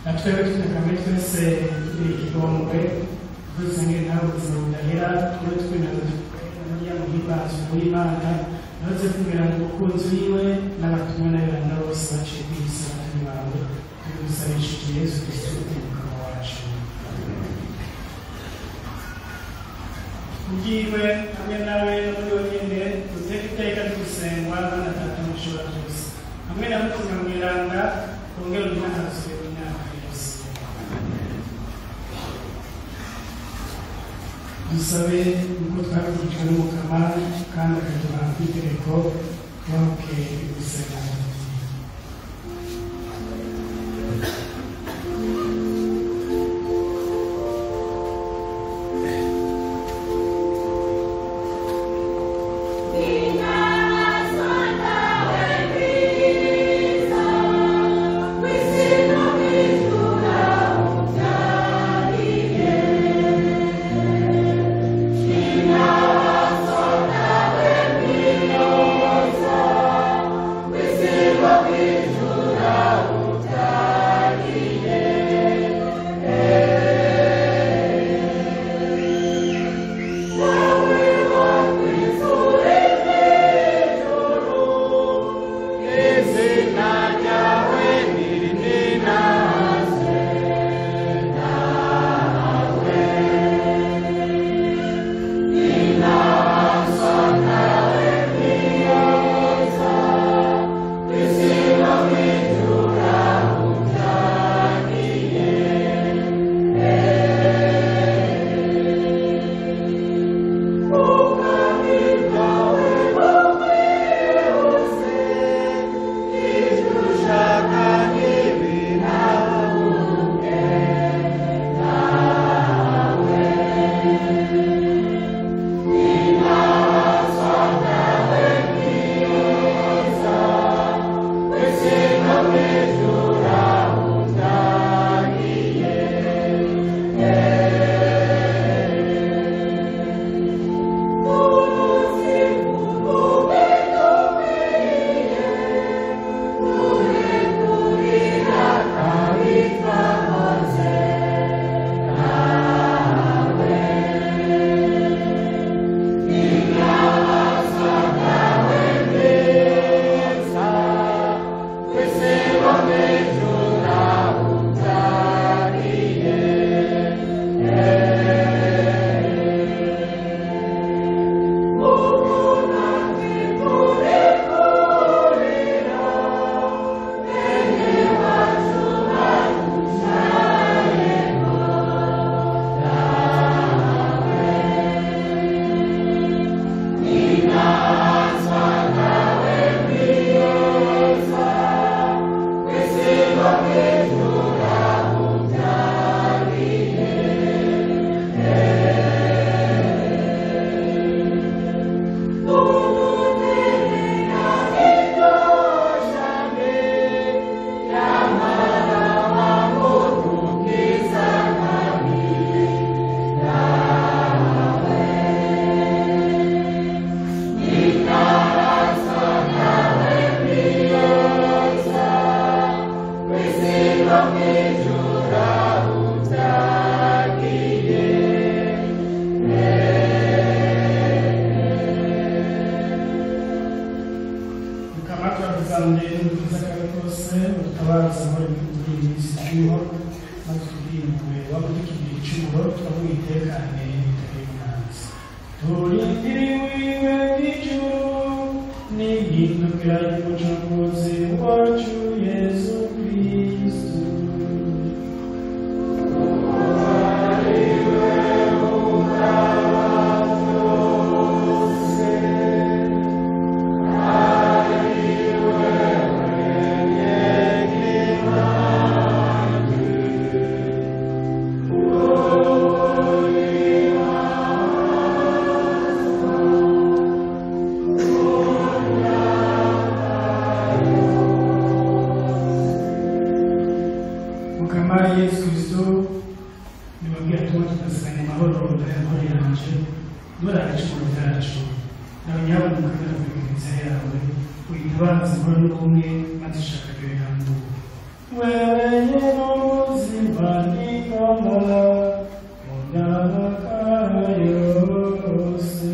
Na twebwe tutakame twese tugira ikigongwe, dusenge nawe ubuzima budahera, twe twinazo Mariya muhimbazo w'Imana, naze kumera mu mukunzi wiwe n'abatumwa n'abana bose baciye ku isi abatoni bawe, tubigusabishije Yesu Kristo umukama wacu. Ubwiwe hamwe nawe no muri we nyene uteka iteka ry'ugusengwa Mana Data mushobora byose, hamwe na Mutima Mweranda, wongere unahazwe imyaka yose. Dusabe uko twabigishijwe n'Umukama kandi akaduha kw'itegeko twabuke gusenga. We utagiye. Mukama turakuzaniye n'udukiza kawe kose, udutabaze muri iyi minsi turiho, maze utubwire waba udukingira icumuro, turaguha itekane bitari umwanzi. Turindiriwe n'ijuru n'ihindukira y'Umucunguzi wacu Yesu Kristu. Mukama Yesu Kristo niwabwira tuba tugasanga amahoro amahoro yanje nturare ibicumuro byacu nawe nyabona mukamera ku kiliziya yawe uyitabaze amahoro n'ubumwe maze ishaka ryo wewe nyir'ubuzima n'ingoma mu myaka yose.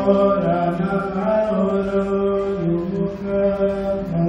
Horana amahoro y'Umukama.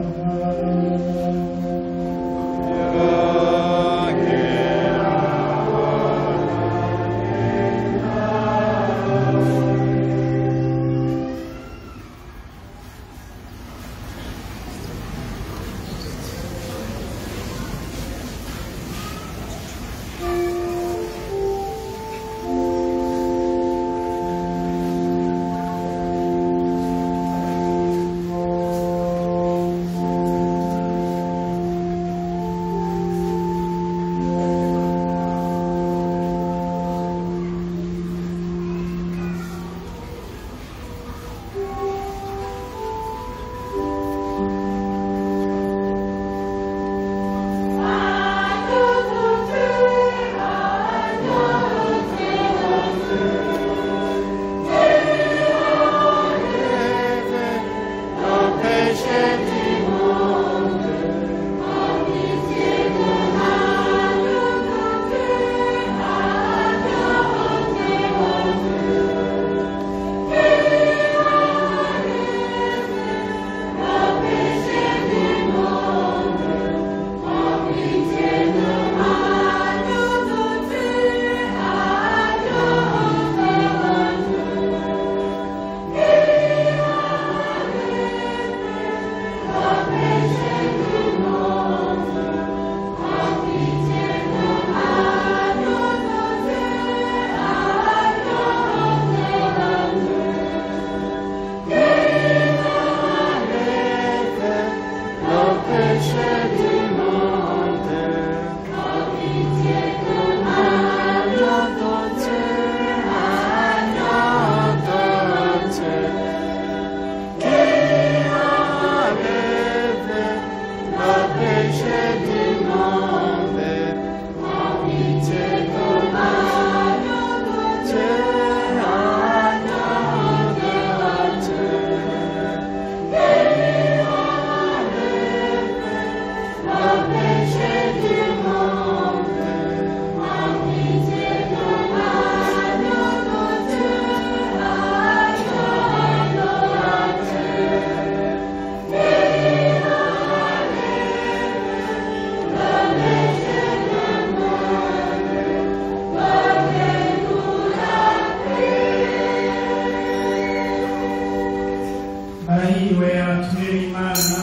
Barahiriwe abatumire b'Imana,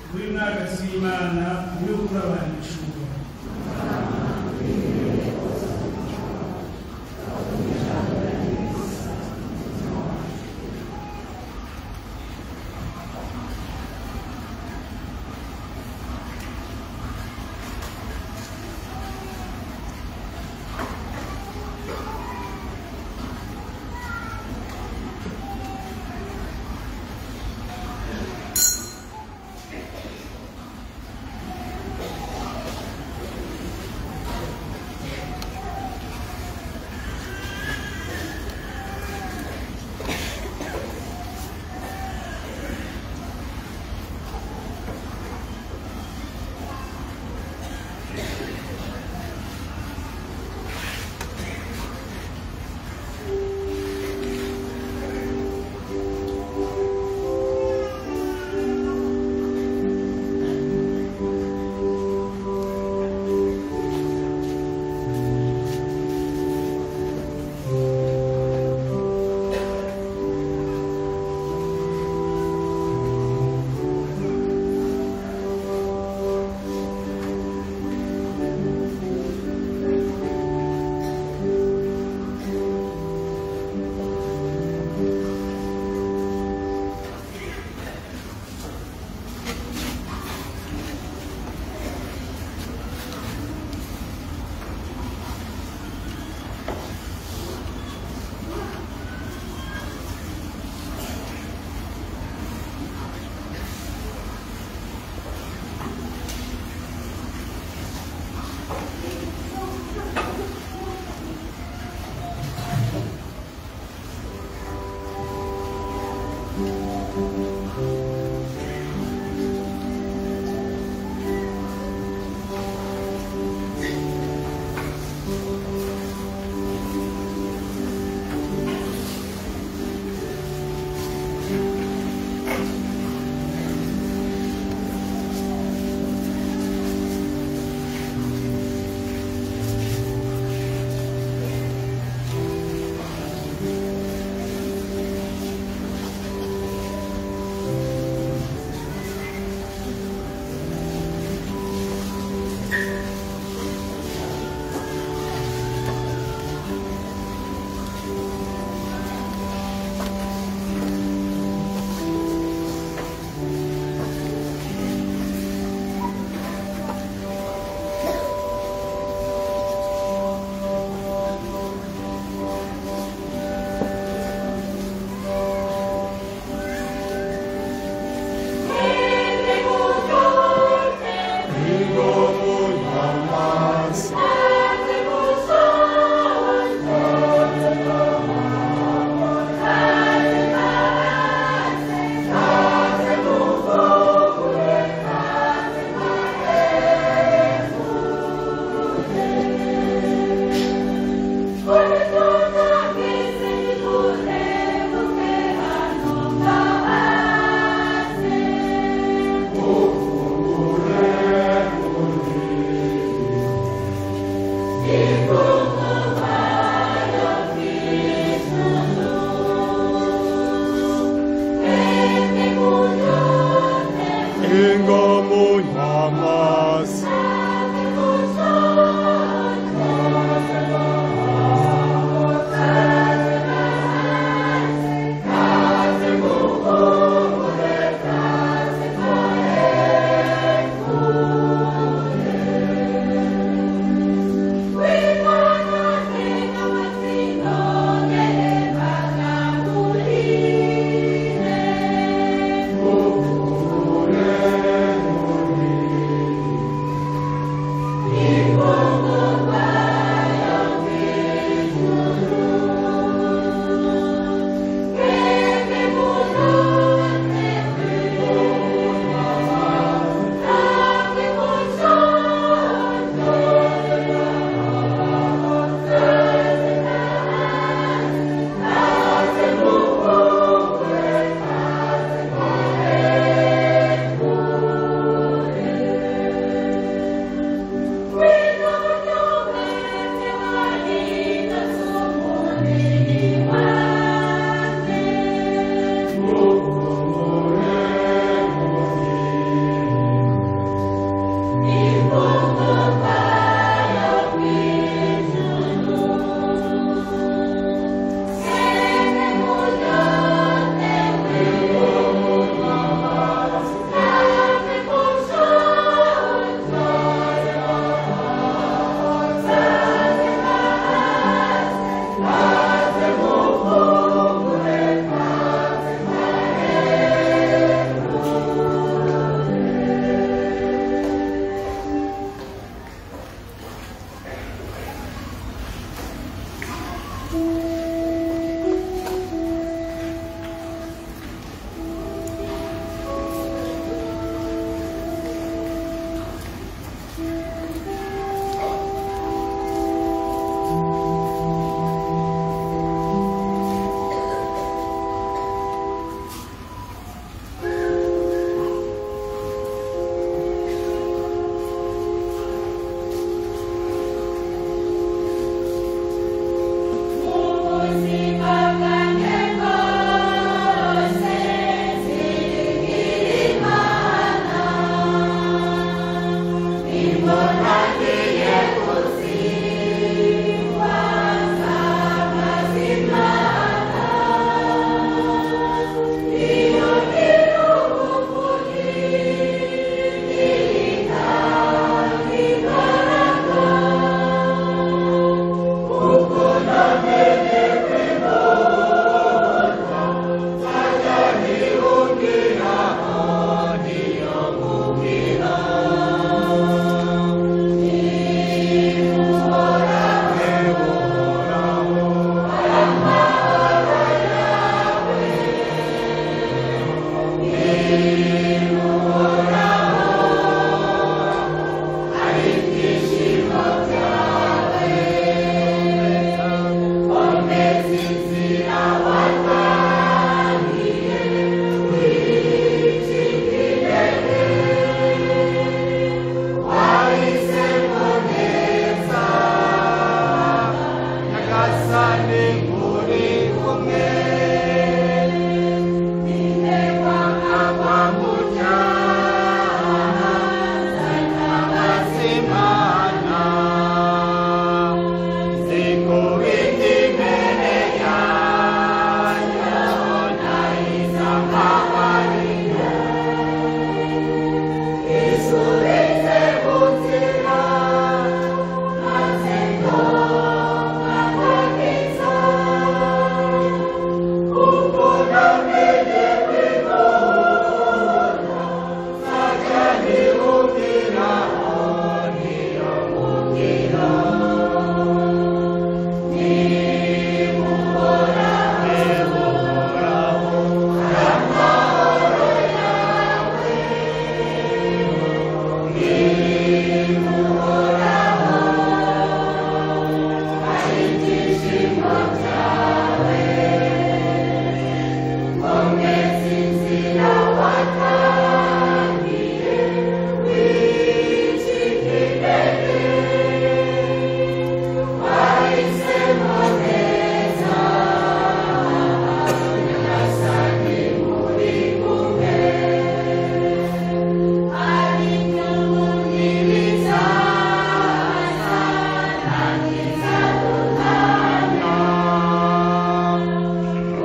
buri mwagazi w'Imana, uw'ukuri abantu ibicumuro.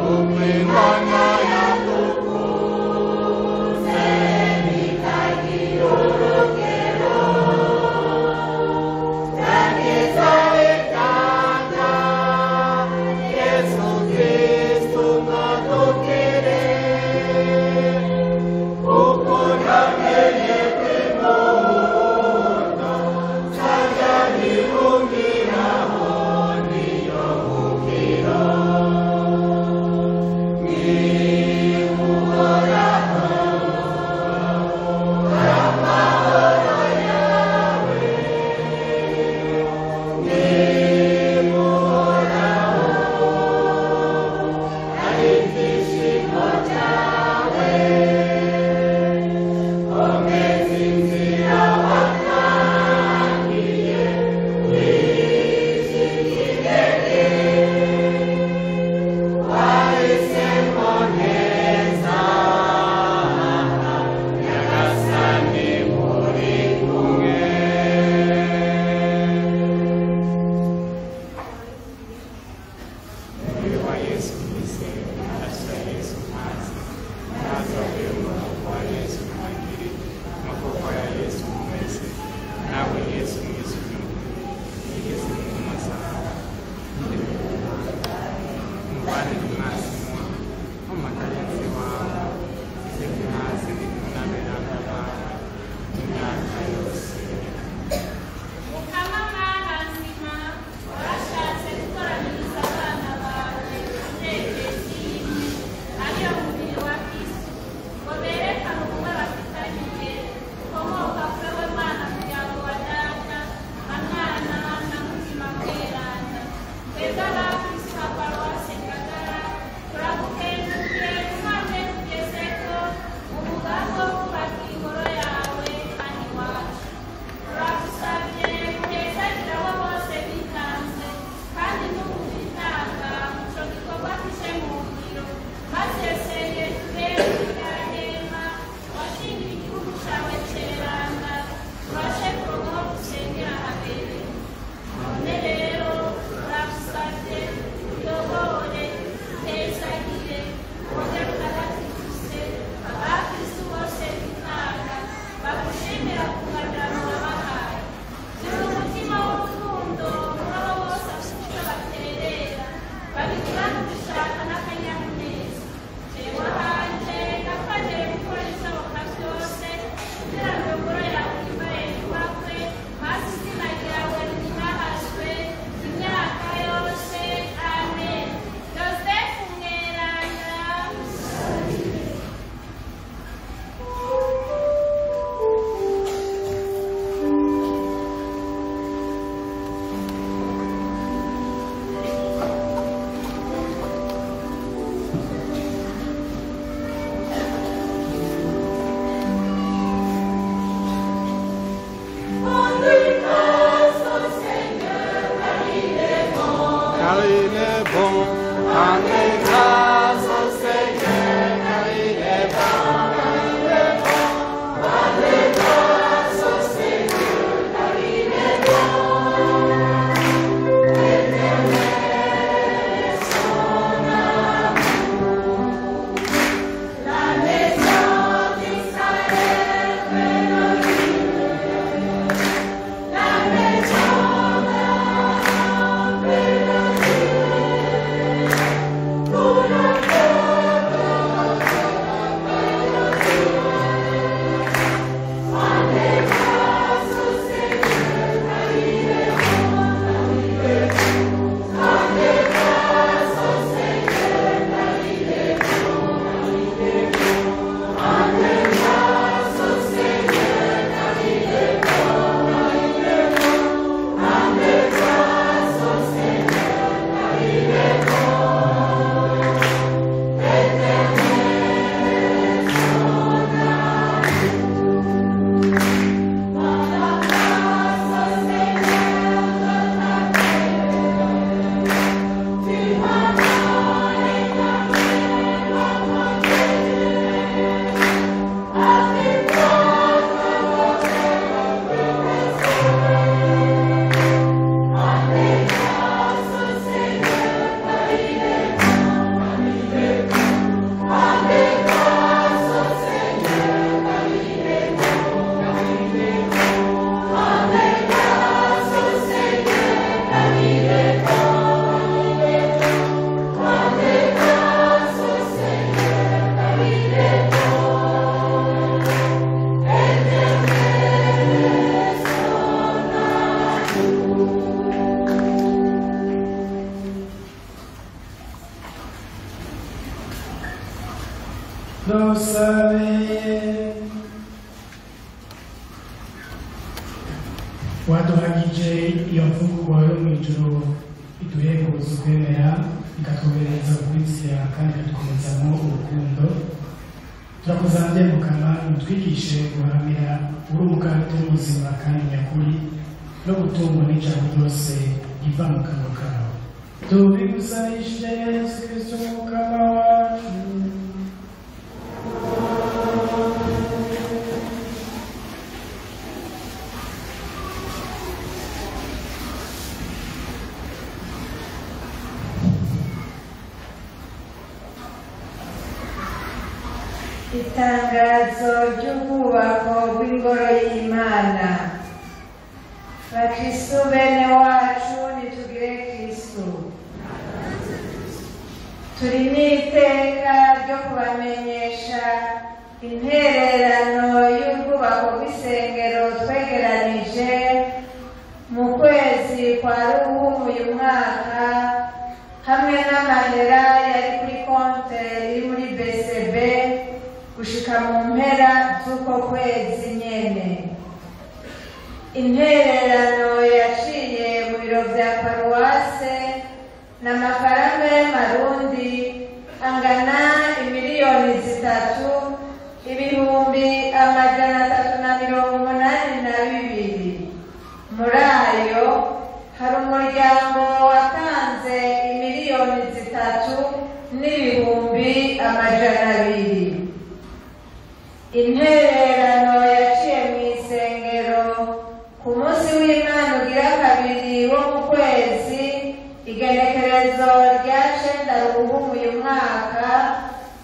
Umimana yakukuze Waduhagije iyo mfungurwa yo mu ijuru iduhembuza ukwemera, ikatwohereza ukwizera kandi ikadukomezamo urukundo. Turakuzambye Mukama, utwigishe guharamira uri umukate w'ubuzima kandi nyakuri, no gutungwa n'ijambo ryose riva mu kanwa kawe. Tubigusabishije Yesu Kristo Mukama wacu. Itangazo ry'ubwubako bw'ingoro y'Imana. Bakristu bene wacu, nitugire Kristu. Turi n'iteka ryo kubamenyesha intererano y'ubwubako bw'isengero twegeranije mu kwezi kwa Ruhumu uyu mwaka, hamwe n'amahera yari kuri konte iri muri BCB gushika mu mpera z'uko kwezi nyene. Intererano yaciye mu biro vya paruwase n'amafaranga y'amarundi angana 3,382,000. Muri ayo hari umuryango watanze 3,200,000. Intererano yaciye mu isengero ku munsi w'Imana ugira kabiri wo mu kwezi, igenekerezo rya 9 Ruhumu uyu mwaka,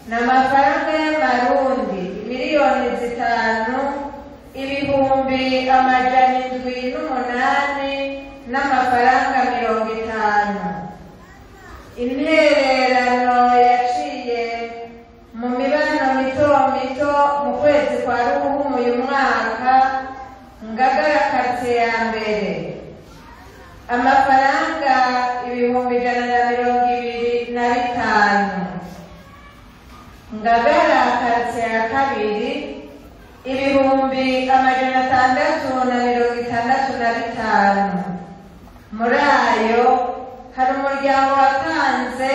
n'amafaranga y'amarundi 5,708,050. Intererano yaciye mu mibano mito mito mu kwezi kwa Ruhumu uyu mwaka, Ngagara karitsiye ya mbere, amafaranga 125,000. Ngagara karitsiye ya kabiri, 665,000. Muri ayo hari umuryango watanze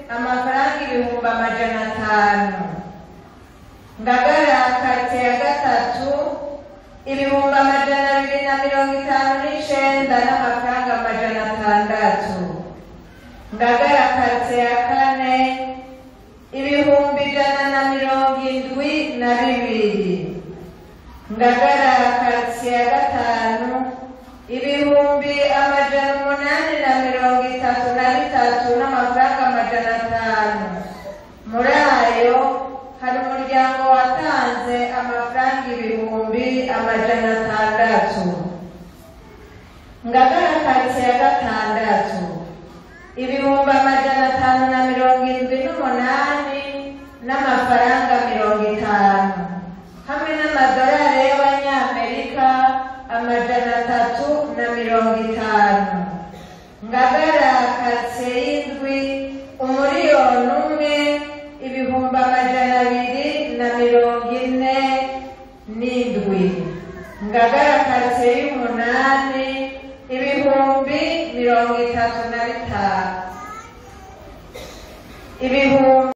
amafaranga 500,000. Ngagara karitsiye ya gatatu, 259,600. Ngagara karitsiye ya kane, 172,000. Ngagara karitsiye ya gatanu, 833,500. Muri ayo hari umuryango watanze amafaranga 600,000. Ngagara karitsiye ya gatandatu, 578,50, hamwe n'amadolari y'abanyamerika 350. Ngagara karitsiye y'indwi, 1,247,000. Ngagara karitsiye y'umunani, 35,000.